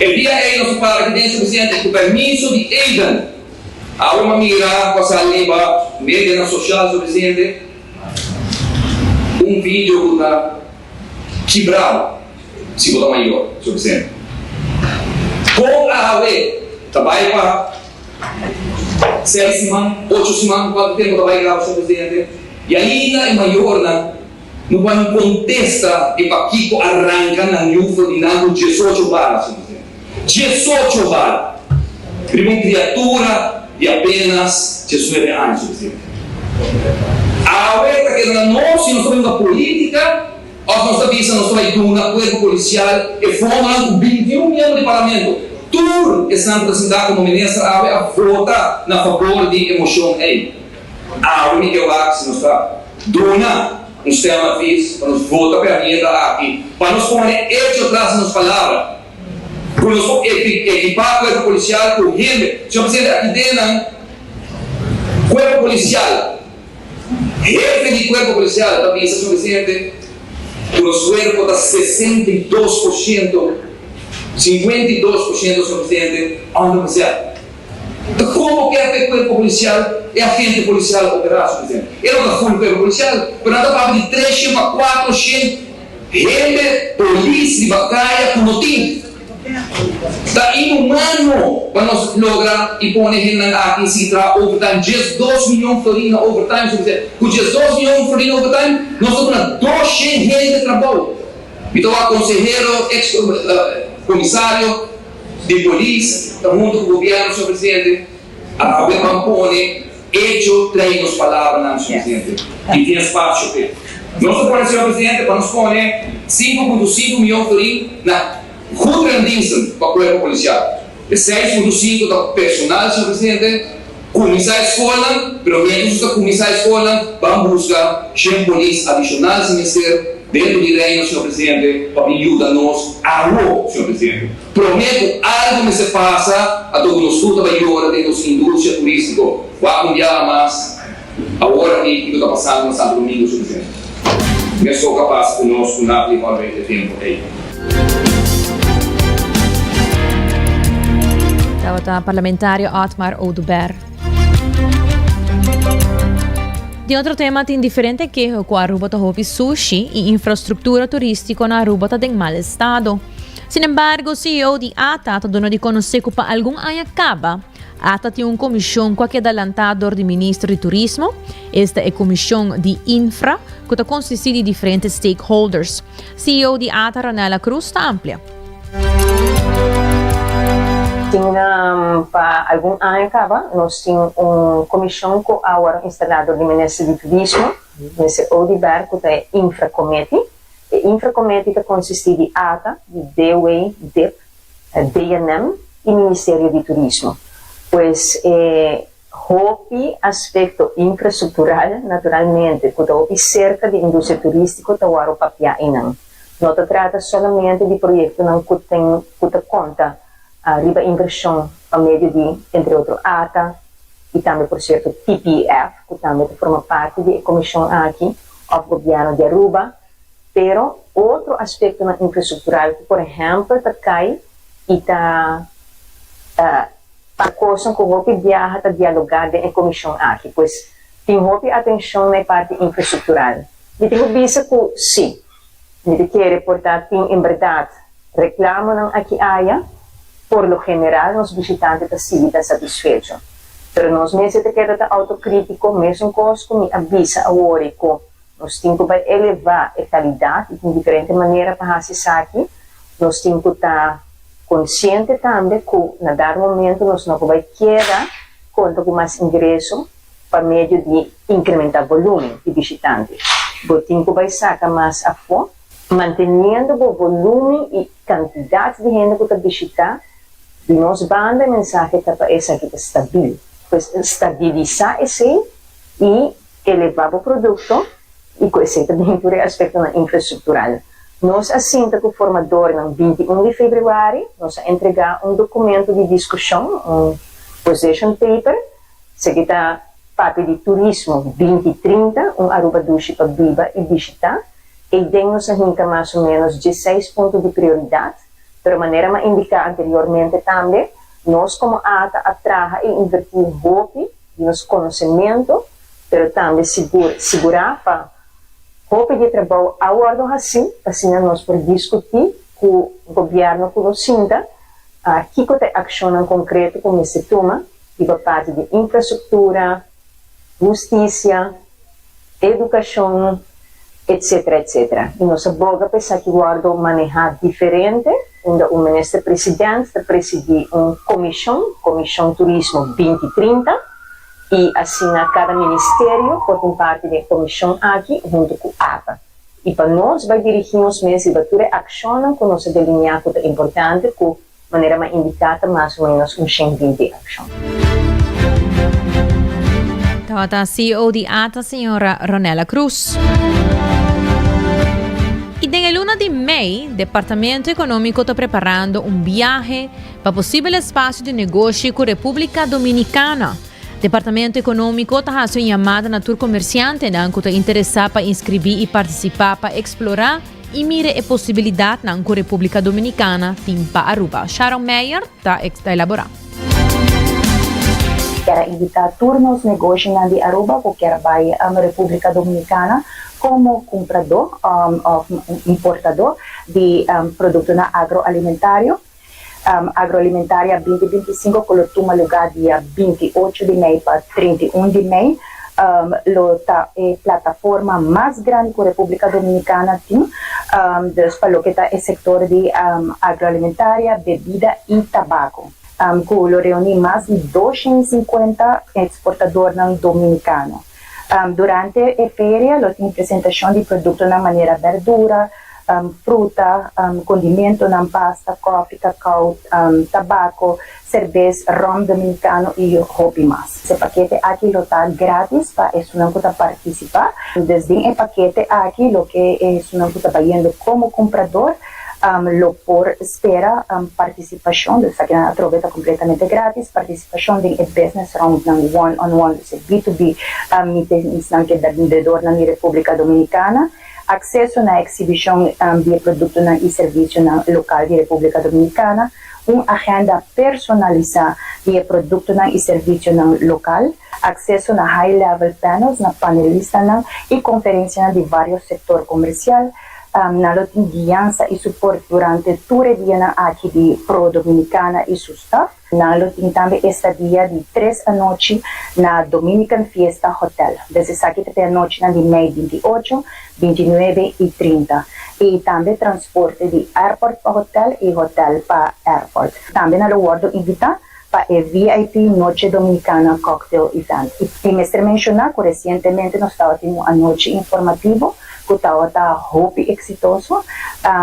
[SPEAKER 13] E dia ey nos a para aki den, señor Presidente, cu permiso di Aiden. Awe m'a mira ku a sali riba medianan sosial sufisiente un video ku ta kibrá bo si bo ta mayor sufisiente. Kon awe ta bai pa seis siman, ocho siman, kuantu tempu ta bai graba sufisiente i ainda e mayornan no por haña un kontesta di pakiko a ranka nan yu for di nan ku 18 bala sufisiente. 18 bala riba un kriatura di apenas 19 aña, señor presidente. Awe ta keda na nos si nos ta bai hunga politica of nos ta bisa nos ta bai duna cuerpo policial e fondonan cu 21 miembro di parlamento, tur esnan cu ta sinta como minister awe a vota na fabor di e mocion ey. Awe mi ke wak si nos ta duna un stemadvies pa nos vota pa e amienda aki, pa nos pone echo tras di nos palabra, ku nos por ekipá kuerpo polisial ku hende. Señor Presidente, aki den nan kuerpo polisial, hefe di kuerpo polisial ta bisa, señor Presidente, ku nos kuerpo ta 62 por ciento, 52 por ciento, señor Presidente, underbezet. Ta como kier pa e cuerpo policial, e agente policial opera, señor presidente? E no ta full cuerpo policial, pero nan ta papia di treshen pa cuatroshen hende polis riba caya cu no tin. Ta inhumano pa nos logra y pone hendenan aki sigui traha overtime, 12 miyon florin na overtime, señor presidente. Cu 12 miyon florin na overtime, nos ta duna doshen hende trabou. Mi ta wak consehero, ex comisario. Di polis ta hunto cu gobierno, señor presidente, awe ban pone hecho trae nos palabranan, señor presidente, y tin espacio p'e. Nos ta pone, señor presidente, pa nos pone 5.5 miyon florin na goederendiensten pa cuerpo policial. E 6.5 ta personal, señor presidente, cuminsa e scolnan, pero mientras nos ta cuminsa e scolnan, ban busca shen polis adicional si mester dentro di Reino, señor presidente, pa bin yuda nos awo, señor presidente. Prome ku algu mester pasa, anto ku nos tur ta bai yora den nos industria turístiko. Wak un biaha mas awor aki kiko ta pasando na Santo Domingo, señor presidente. Mesun a pasa ku nos ku Napoli Holiday e tempu ei.
[SPEAKER 7] Tabata parlamentario Otmar Oduber. Di otro tema tin diferente keho ku Aruba ta hopi sushi i infrastruktura turístiko na Aruba ta den mal estado. Sin embargo, CEO di ata ta duna di konosé ku pa algun aña kaba, ata tin un komishon ku a keda lantá dor di Minister di Turismo, esta e Komishon di Infra, ku ta konsistí di diferente stakeholders. CEO di ata Ranella Cruz ta amplia.
[SPEAKER 14] Tin pa algun aña kaba nos tin un komishon ku a wòrdu instalá dor di Minister di Turismo, Minister Oduber, ku ta e Infra Committee. E Infra Committee ta konsistí di ata, di DW, dip, DNM i Ministerio di Turismo. Pues e hopi aspekto infrastruktural naturalmente ku ta hopi serka di industria turístiko ta wòrdu papiá einan. No ta trata solamente di proyektonan ku ten ku ta konta riba invershon pa medio di entre otro ata i tambe por sierto TPF ku tambe ta forma parti di e komishon aki òf gobièrnu di Aruba. Pero otro aspektonan infrastruktural ku por ehèmpel ta kai i ta ta kosnan ku hopi biaha ta dialogá den e komishon aki. Pues tin hopi atenshon na e parti infrastruktural. Mi tin ku bisa ku sí, mi ta kere por ta tin en bèrdat reklamonan aki aya. Por lo general nos bishitante ta sigui ta satisfecho. Pero nos mester ta keda ta outokritiko mesun kos ku mi a bisa awor i ku Nos tin ku bai elevá e kalidat i tin diferente manera pa hasi esaki. Nos tin ku ta konsiente tambe ku na dado momento nos no por bai keda konta ku mas ingreso pa medio di inkrementá volúmen di bishitante. Bo tin ku bai saka mas afó, manteniendo bo volúmen i kantidat di hende ku ta bishitá. Di nos banda e mensahe ta pa esaki ta stabil. Pues stabilisá esei i Elevá bo produkto i ku esei ta bin tur e aspektonan infrastruktural. Nos a sinta ku formadornan 21 di febrüari, nos a entregá un dokumento di diskushon, un position paper, esaki ta papia di turismo 2030, un Aruba dushi pa biba i bishitá. Eiden nos a hinka mas o ménos dieseis punto di prioridat, pero manera m'a indiká anteriormente tambe, nos komo ata a traha i invertí hopi di nos konosementu, pero tambe sigur sigurá pa hopi di e trabou a wòrdu hasí pa asina nos por diskutí ku gobièrnu ku lo sinta kiko ta e akshonnan konkreto ku mester tuma riba parti di infrastruktura, hustisia, edukashon, etsetera etsetera. I nos a boga pa esaki wòrdu manehá diferente. unda un Minister President ta presidí un komishon, Komishon Turismo 2030, i asina kada ministerio por tin parti den e komishon aki huntu ku ata. I pa nos bai dirigí nos mes riba tur e akshonnan ku nos a delineá ku ta importante ku Manera m'a indiká ta mas o ménos un 120 akshon.
[SPEAKER 7] Tabata CEO di ata señora Ronella Cruz. Y den e luna di mei, Departamento Economico ta preparando un biahe pa posibel espacio di negoshi cu Republica Dominicana. Departamento Economico ta haci un yamada na tur comerciantenan cu ta interesa pa inscribi y participa pa explora i mira e posibilidatnan ku Repúblika Dominikana tin pa Aruba. Sharon Meijer ta elaborá.
[SPEAKER 15] Kier a invitá tur nos negoshinan di Aruba ku kier bai Repúblika Dominikana komo kumpradó òf importadó di produktonan agroalimentario. Agroalimentaria 2025 ku lo tuma lugá dia 28 di mei pa 31 di mei lo ta e plataforma mas grandi ku Repúblika Dominikana tin dus pa loke ta e sektor di agroalimentaria, bebida i tabako ku lo reuní mas di 250 eksportadornan dominikano. Durante e feria lo tin presentashon di produktonan manera bèrdura, fruta, kondimentonan, pasta, kòfi, kakao, tabako, serbes, ròm dominikano i hopi mas. E pakete aki lo ta grátis pa esunnan ku ta partisipá. Dus den e pakete aki loke esunnan ku ta bayendo komo kumprador lo por spera partisipashon, dus esakinan atrobe ta kompletamente grátis, partisipashon den e business roundnan one on one, dus e B2B meetingsnan ku e bendedornan di Repúblika Dominikana. Akseso na eksibishon di e produktonan i servisionan lokal di Repúblika Dominikana, un agenda personalisá di e produktonan i servisionan lokal, akseso na high level panels na panelistanan i konferensianan di vários sektor komersial, Nan lo tin guiansa i suport durante tur e dianan aki di Pro Dominicana i su staf. Nan lo tin tambe estadia di tres anochi na Dominican Fiesta Hotel. Des esaki ta p'e anochinan di mei 28, 29 i 30. I tambe transporte di airport pa hotel i hotel pa airport. Tambe nan lo wordo invita pa e VIP Noche Dominicana Cocktail Event. I mester menciona cu recientemente nos tabatin un anochi informativo cu tabata hopi exitoso.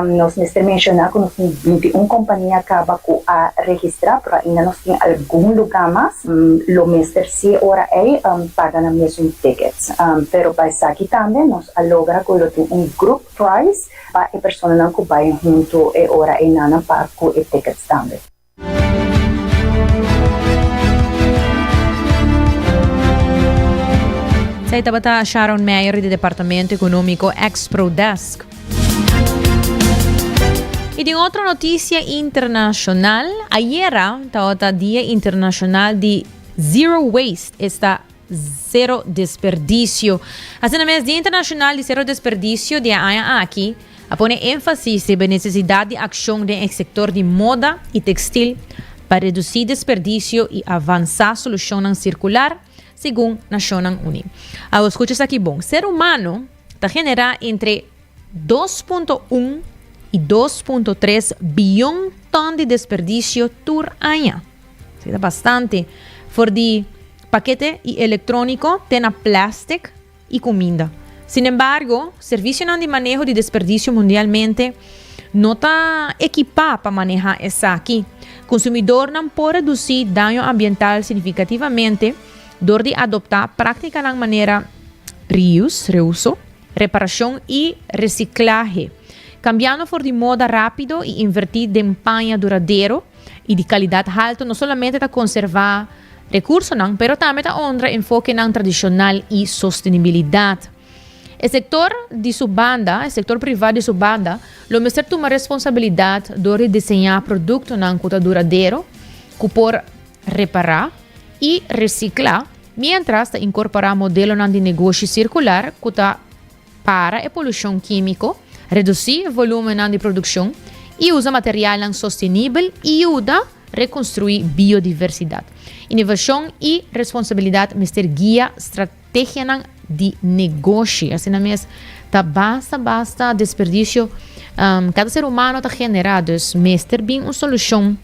[SPEAKER 15] Nos mester menciona cu nos tin 21 compania caba cu a registra, pero ainda nos tin algun luga mas. Lo mester si e ora ey paga nan mesun tickets. Pero pa esaki tambe nos a logra cu lo tin un group price pa e personanan cu bay hunto e ora eynanan pa cu e tickets tambe.
[SPEAKER 7] Esei tabata Sharon Meijer di Departamento Económico Exprodesk. Y den otro noticia internacional, ayera tabata Dia Internacional di Zero Waste, esta Zero Desperdicio. Asina mes, Dia Internacional di Zero Desperdicio di e aña aki a pone énfasis riba e nesesidat di akshon den e sektor di moda i tekstil pa redusí desperdicio i avansá solushonnan sirkular, segun Nashonnan Uní. Awor skucha esaki bon, ser humano ta generá entre 2.1 i 2.3 bion tòn di desperdicio tur aña. Esaki ta bastante. For di pakete i elektróniko te na plèstik i kuminda. Sinembargo, servisionan di maneho di desperdisio mundialmente no ta ekipá pa manehá esaki. Konsumidornan por redusí daño ambiental signifikativamente dor di adoptá práktikanan manera reuse, reuso, reparashon i resiklahe, kambiando for di moda rápido i invertí den paña duradero i di kalidat haltu no solamente ta konservá Rekursonan, pero tambe ta honra enfokenan tradishonal i sostenibilidat. E sektor di su banda, e sektor privá di su banda, lo mester tuma responsabilidat dor di diseñá produktonan ku ta duradero, ku por repará i resiklá, miéntras ta inkorporá modelonan di negoshi sirkular ku ta para e polushon kímiko, redusí volúmennan di produkshon i usa materialnan sostenibel i yuda rekonstruí biodiversidat. Inovashon i responsabilidat mester guia strategianan di negoshi. Asina mes ta basta basta desperdicio cada ser humano ta genera dus mester bin un solucion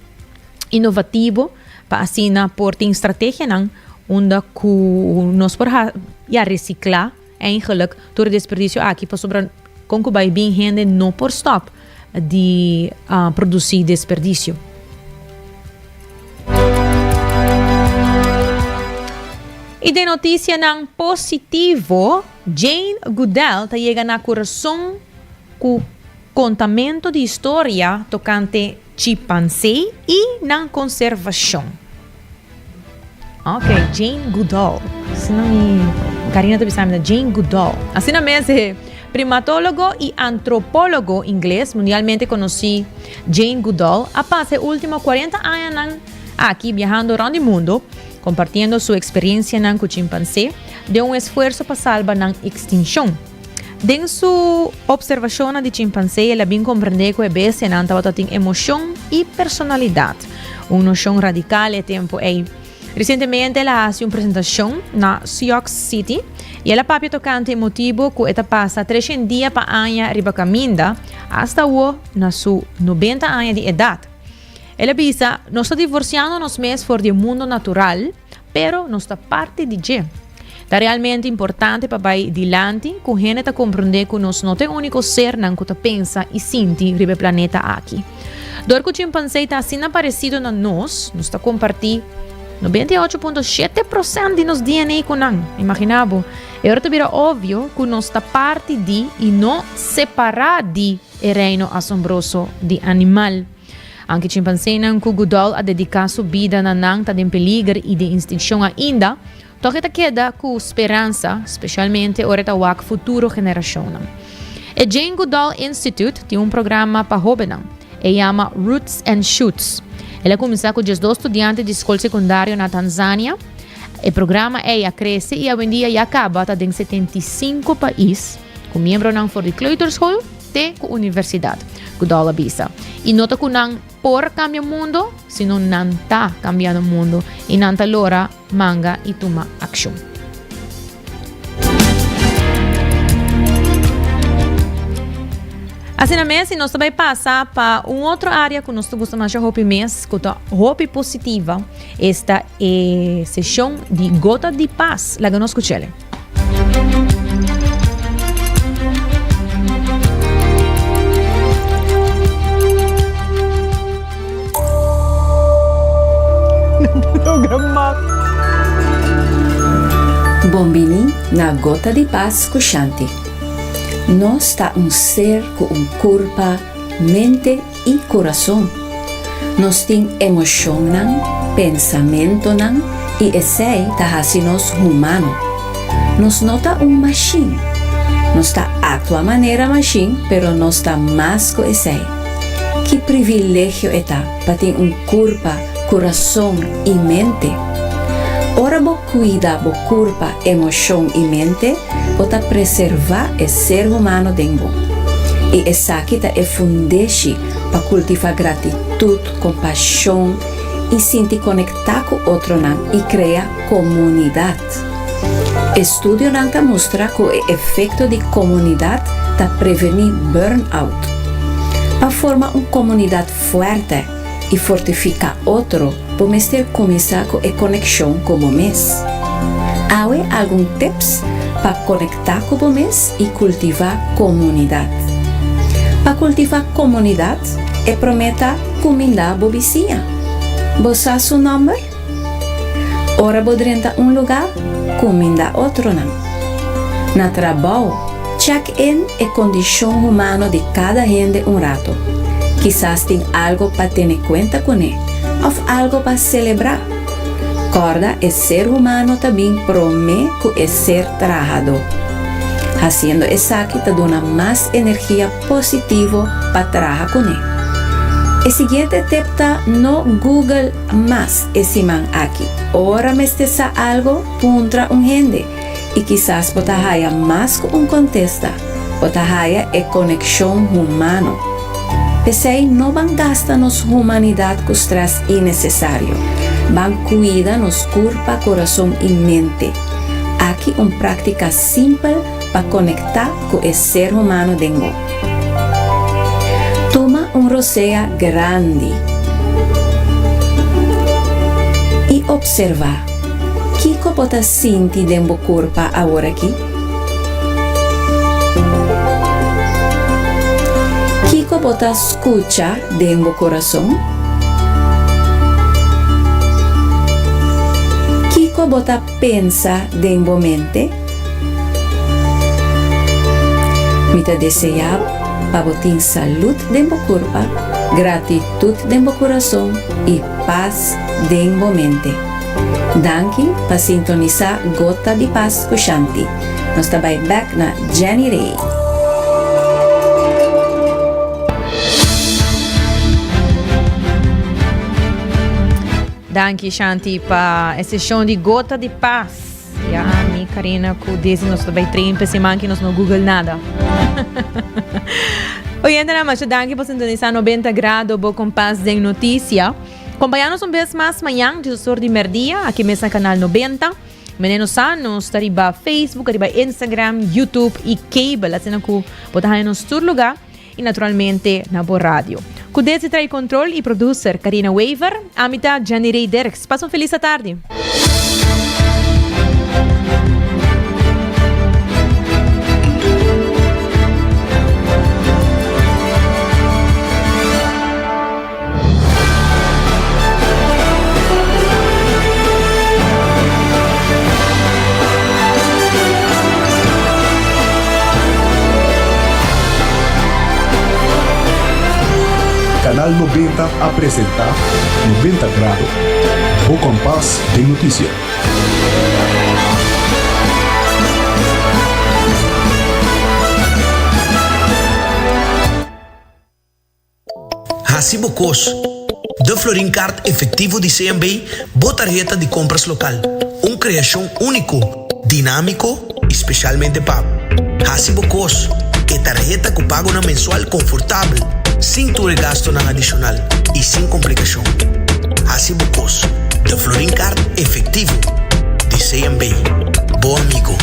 [SPEAKER 7] inovativo pa asina por tin strategianan unda cu nos por ya recicla eigenlijk tur e desperdicio aki pasobra con cu bay bin hende no por stop di produci desperdicio. Y den noticianan positivo, Jane Goodall ta yega na curason cu contamento di historia tocante chimpansé y nan conservacion. Ok, Jane Goodall. Asina mi Karina ta bisa mi Jane Goodall. Asina mes e primatólogo y antropólogo ingles mundialmente conocí Jane Goodall a pasa e último 40 añanan aki biahando rond di mundo compartiendo su experiencianan cu chimpansé den un esfuerso pa salba nan extincion. Den su observacionnan di chimpansé el a bin comprende cu e bestianan tabata tin emocion y personalidad, un nocion radical e tempo ey. Recientemente el a haci un presentacion na Sioux City y el a papia tocante e motibo cu e ta pasa treshen dia pa aña riba caminda hasta awo na su nobenta aña di edad. El a bisa, Nos ta divorciando nos mes for di e mundo natural, pero nos ta parti di dje. Ta realmente importante pa bai dilanti ku hende ta komprondé ku nos no ta e úniko sernan ku ta pensa i sinti riba e planeta aki. Dor ku chimpansé ta asina paresido na nos, nos ta kompartí 98.7 prosènt di nos DNA ku nan. Imaginá bo! E ora ta bira obvio ku nos ta parti di i no separá di e reino asombroso di animal. Anke chimpansénan ku Goodall a dediká su bida na nan ta den peliger i den instinshon ainda, tòg e ta keda ku speransa, spesialmente ora e ta wak futuro generashonnan. E Jane Goodall Institute tin un programa pa hóbennan. E yama Roots and Shoots. El a kuminsá ku diesdos studiante di skol sekundario na Tanzania. E programa ei a krese i awendia ya kaba ta den 75 pais, ku miembronan for di kleuterschool te ku universidat, Goodall a bisa. I no ta ku nan por kambia mundo, sino nan ta kambiando mundo i nan ta lora manga i tuma akshon. Asina mes, i nos ta bai pasa pa un otro área ku nos ta gusta masha hopi mes, ku ta hopi positiva, esta e seshon di Gota di Pas. Laga nos skuch'el.
[SPEAKER 16] Bon bini na Gota di Pas ku Shanti. Nos ta un ser ku un kurpa, mente i kurason. Nos tin emoshonnan, pensamentonan i esei ta hasi nos humano. Nos no ta un mashin. Nos ta aktua manera mashin pero nos ta mas ku esei. Ki privilegio e ta pa tin un kurpa, kurason i mente! Ora bo kuida bo kurpa, emoshon i mente, bo ta preservá e ser humano den bo. I esaki ta e fundeshi pa kultivá gratitut, kompashon i sinti konektá ku otronan i krea komunidat. Estudionan ta mustra ku e efekto di komunidat ta prevení burnout. Pa forma un komunidat fuerte i fortifiká otro, bo mester kuminsá ku e konekshon ku bo mes. Awe algun tips pa konektá ku bo mes i kultivá komunidat. Pa kultivá komunidat, e promé ta kumindá bo bisiña. Bo sa su nòmber? Ora bo drenta un lugá, kumindá otronan. Na trabou, check in e kondishon humano di kada hende un rato. Kisas tin algo pa tene kuenta kuné òf algo pa selebrá. Kòrda e ser humano ta bin promé ku e ser trahadó. Hasiendo esaki ta duna mas energia positivo pa traha kuné. E siguiente tep ta no Google mas e siman aki. Ora mester sa algo, puntra un hende i kisas bo ta haya mas ku un kontesta, bo ta haya e konekshon humano. P'esei no ban gasta nos humanidat ku strès innesesario. Ban kuida nos kurpa, kurason i mente. Aki. un práktika simpel pa konektá ku e ser humano den bo. Tuma un rosea grandi i opservá kiko bo ta sinti den bo kurpa aworakí. Kiko bo ta skucha den bo kurason? Kiko bo ta pensa den bo mente? Mi ta deseá pa bo tin salud den bo kurpa, gratitut den bo kurason i pas den bo mente. Danki pa sintonisá Gota di Pas ku Shanti. Nos ta bai bèk na Jenny Rey.
[SPEAKER 7] Danki Shanti pa e seshon di Gota di Pas. Ya mi Karina ku Desi nos ta bai train pa e siman ki nos no google nada. Oyentenan masha danki pa sintonisa 90 Grado bo kompas den notisia. Kompaña nos un bes mas mañan diesor di merdia aki mes na Kanal 90. Mene nos sa nos ta riba Facebook, riba Instagram, YouTube i cable asina ku bo ta haña nos tur luga. Y naturalmente na bo radio. Cu Desi trae control y producer Karina Wever, ami ta Jenny Rey Dirks. Pasa un feliz atardi.
[SPEAKER 6] Canal 90 a presenta 90 Grado, bo kompas den notisia.
[SPEAKER 5] Hasi bo kos. De Florin Card efectivo di CMB, bo tarheta di compras local. Un creacion unico, dinamico y specialmente pa bo. Hasi bo kos. E tarheta cu pagonan mensual confortabel, sin tur e gastonan adicional y sin complicacion. Hasi bo kos. De Florin Card efectivo di CMB. Bo amigo.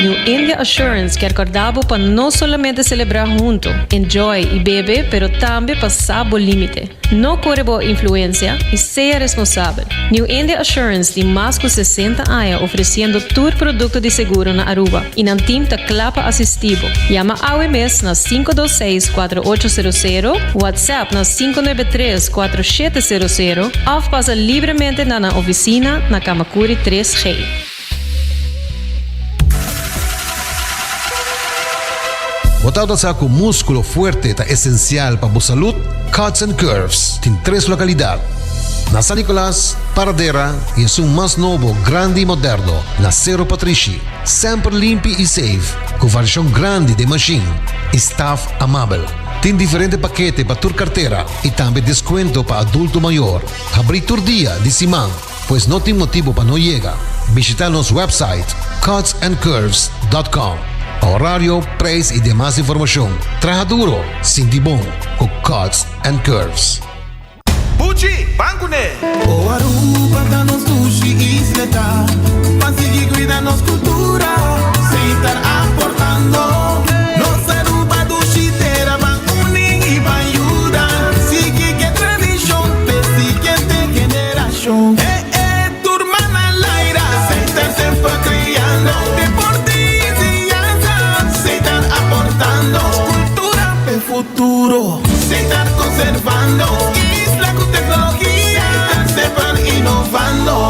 [SPEAKER 3] New India Assurance kier corda bo pa no solamente celebra hunto, enjoy y bebe pero tambe pa sa bo limite. No core bo influencia y sea responsabel. New India Assurance tin mas cu 60 aña ofreciendo tur producto di seguro na Aruba y nan team ta cla pa asisti bo. Yama awe mes na 526 4800, WhatsApp na 593 4700 of pasa libremente na nan oficina na Kamakuri 3G.
[SPEAKER 4] Bo tabata sa ku múskulo fuerte ta esensial pa bo salud? Cuts and Curves tin tres lokalidat, na San Nicolas, Paradera i esun mas nobo, grandi i moderno, na Sero Patrishi. Semper limpi i safe, ku variashon grandi den mashin i staf amabel. Tin diferente pakete pa tur kartera i tambe deskuento pa adulto mayor. Habrí tur dia di siman. Pues no tin motibo pa no yega. Bishita nos website cutsandcurves.com pa horario, prijs y demas informacion. Traha duro, sinti bon cu Cuts and Curves.
[SPEAKER 17] Buchi, ban kuné! O Aruba ta nos dushi isleta, Ban sigui cuida nos cultura, Seitar aportando. Nos Aruba dushi tera, Ban uni y ban yuda, Sigui ke tradicion p'e siguiente generacion. E e tur mana laira, Seitar semper criando, Deporte y enseñanza, Seitar aportando. Cultura p'e futuro, Seitar conservando. Isla cu tecnologia, Seitar semper innovando.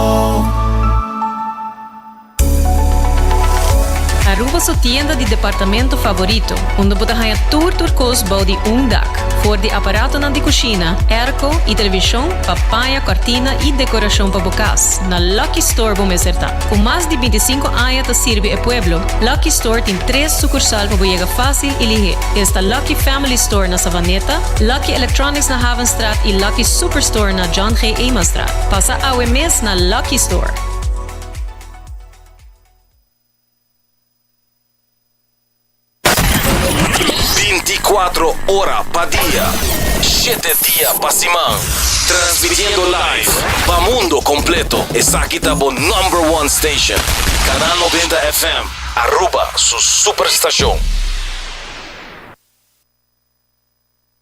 [SPEAKER 3] Aruba su tienda di departamento favorito, unda bo ta haña tur tur kos bou di un dak. For di aparatonan di kushina, airco i televishon pa paña, kòrtina i dekorashon pa bo kas, na Lucky Store bo mester ta. Ku mas di bintisinko aña ta sirbi e pueblo, Lucky Store tin tres sukursal pa bo yega fásil i lihé. Esta Lucky Family Store na Savaneta, Lucky Electronics na Havenstraat i Lucky Superstore na John G. Emanstraat. Pasa awe mes na Lucky Store!
[SPEAKER 1] 24 ora pa dia, shete dia pa siman. Transmitiendo live pa mundo completo. Esaki ta bo number one station. Canal 90 FM, Aruba su superstacion.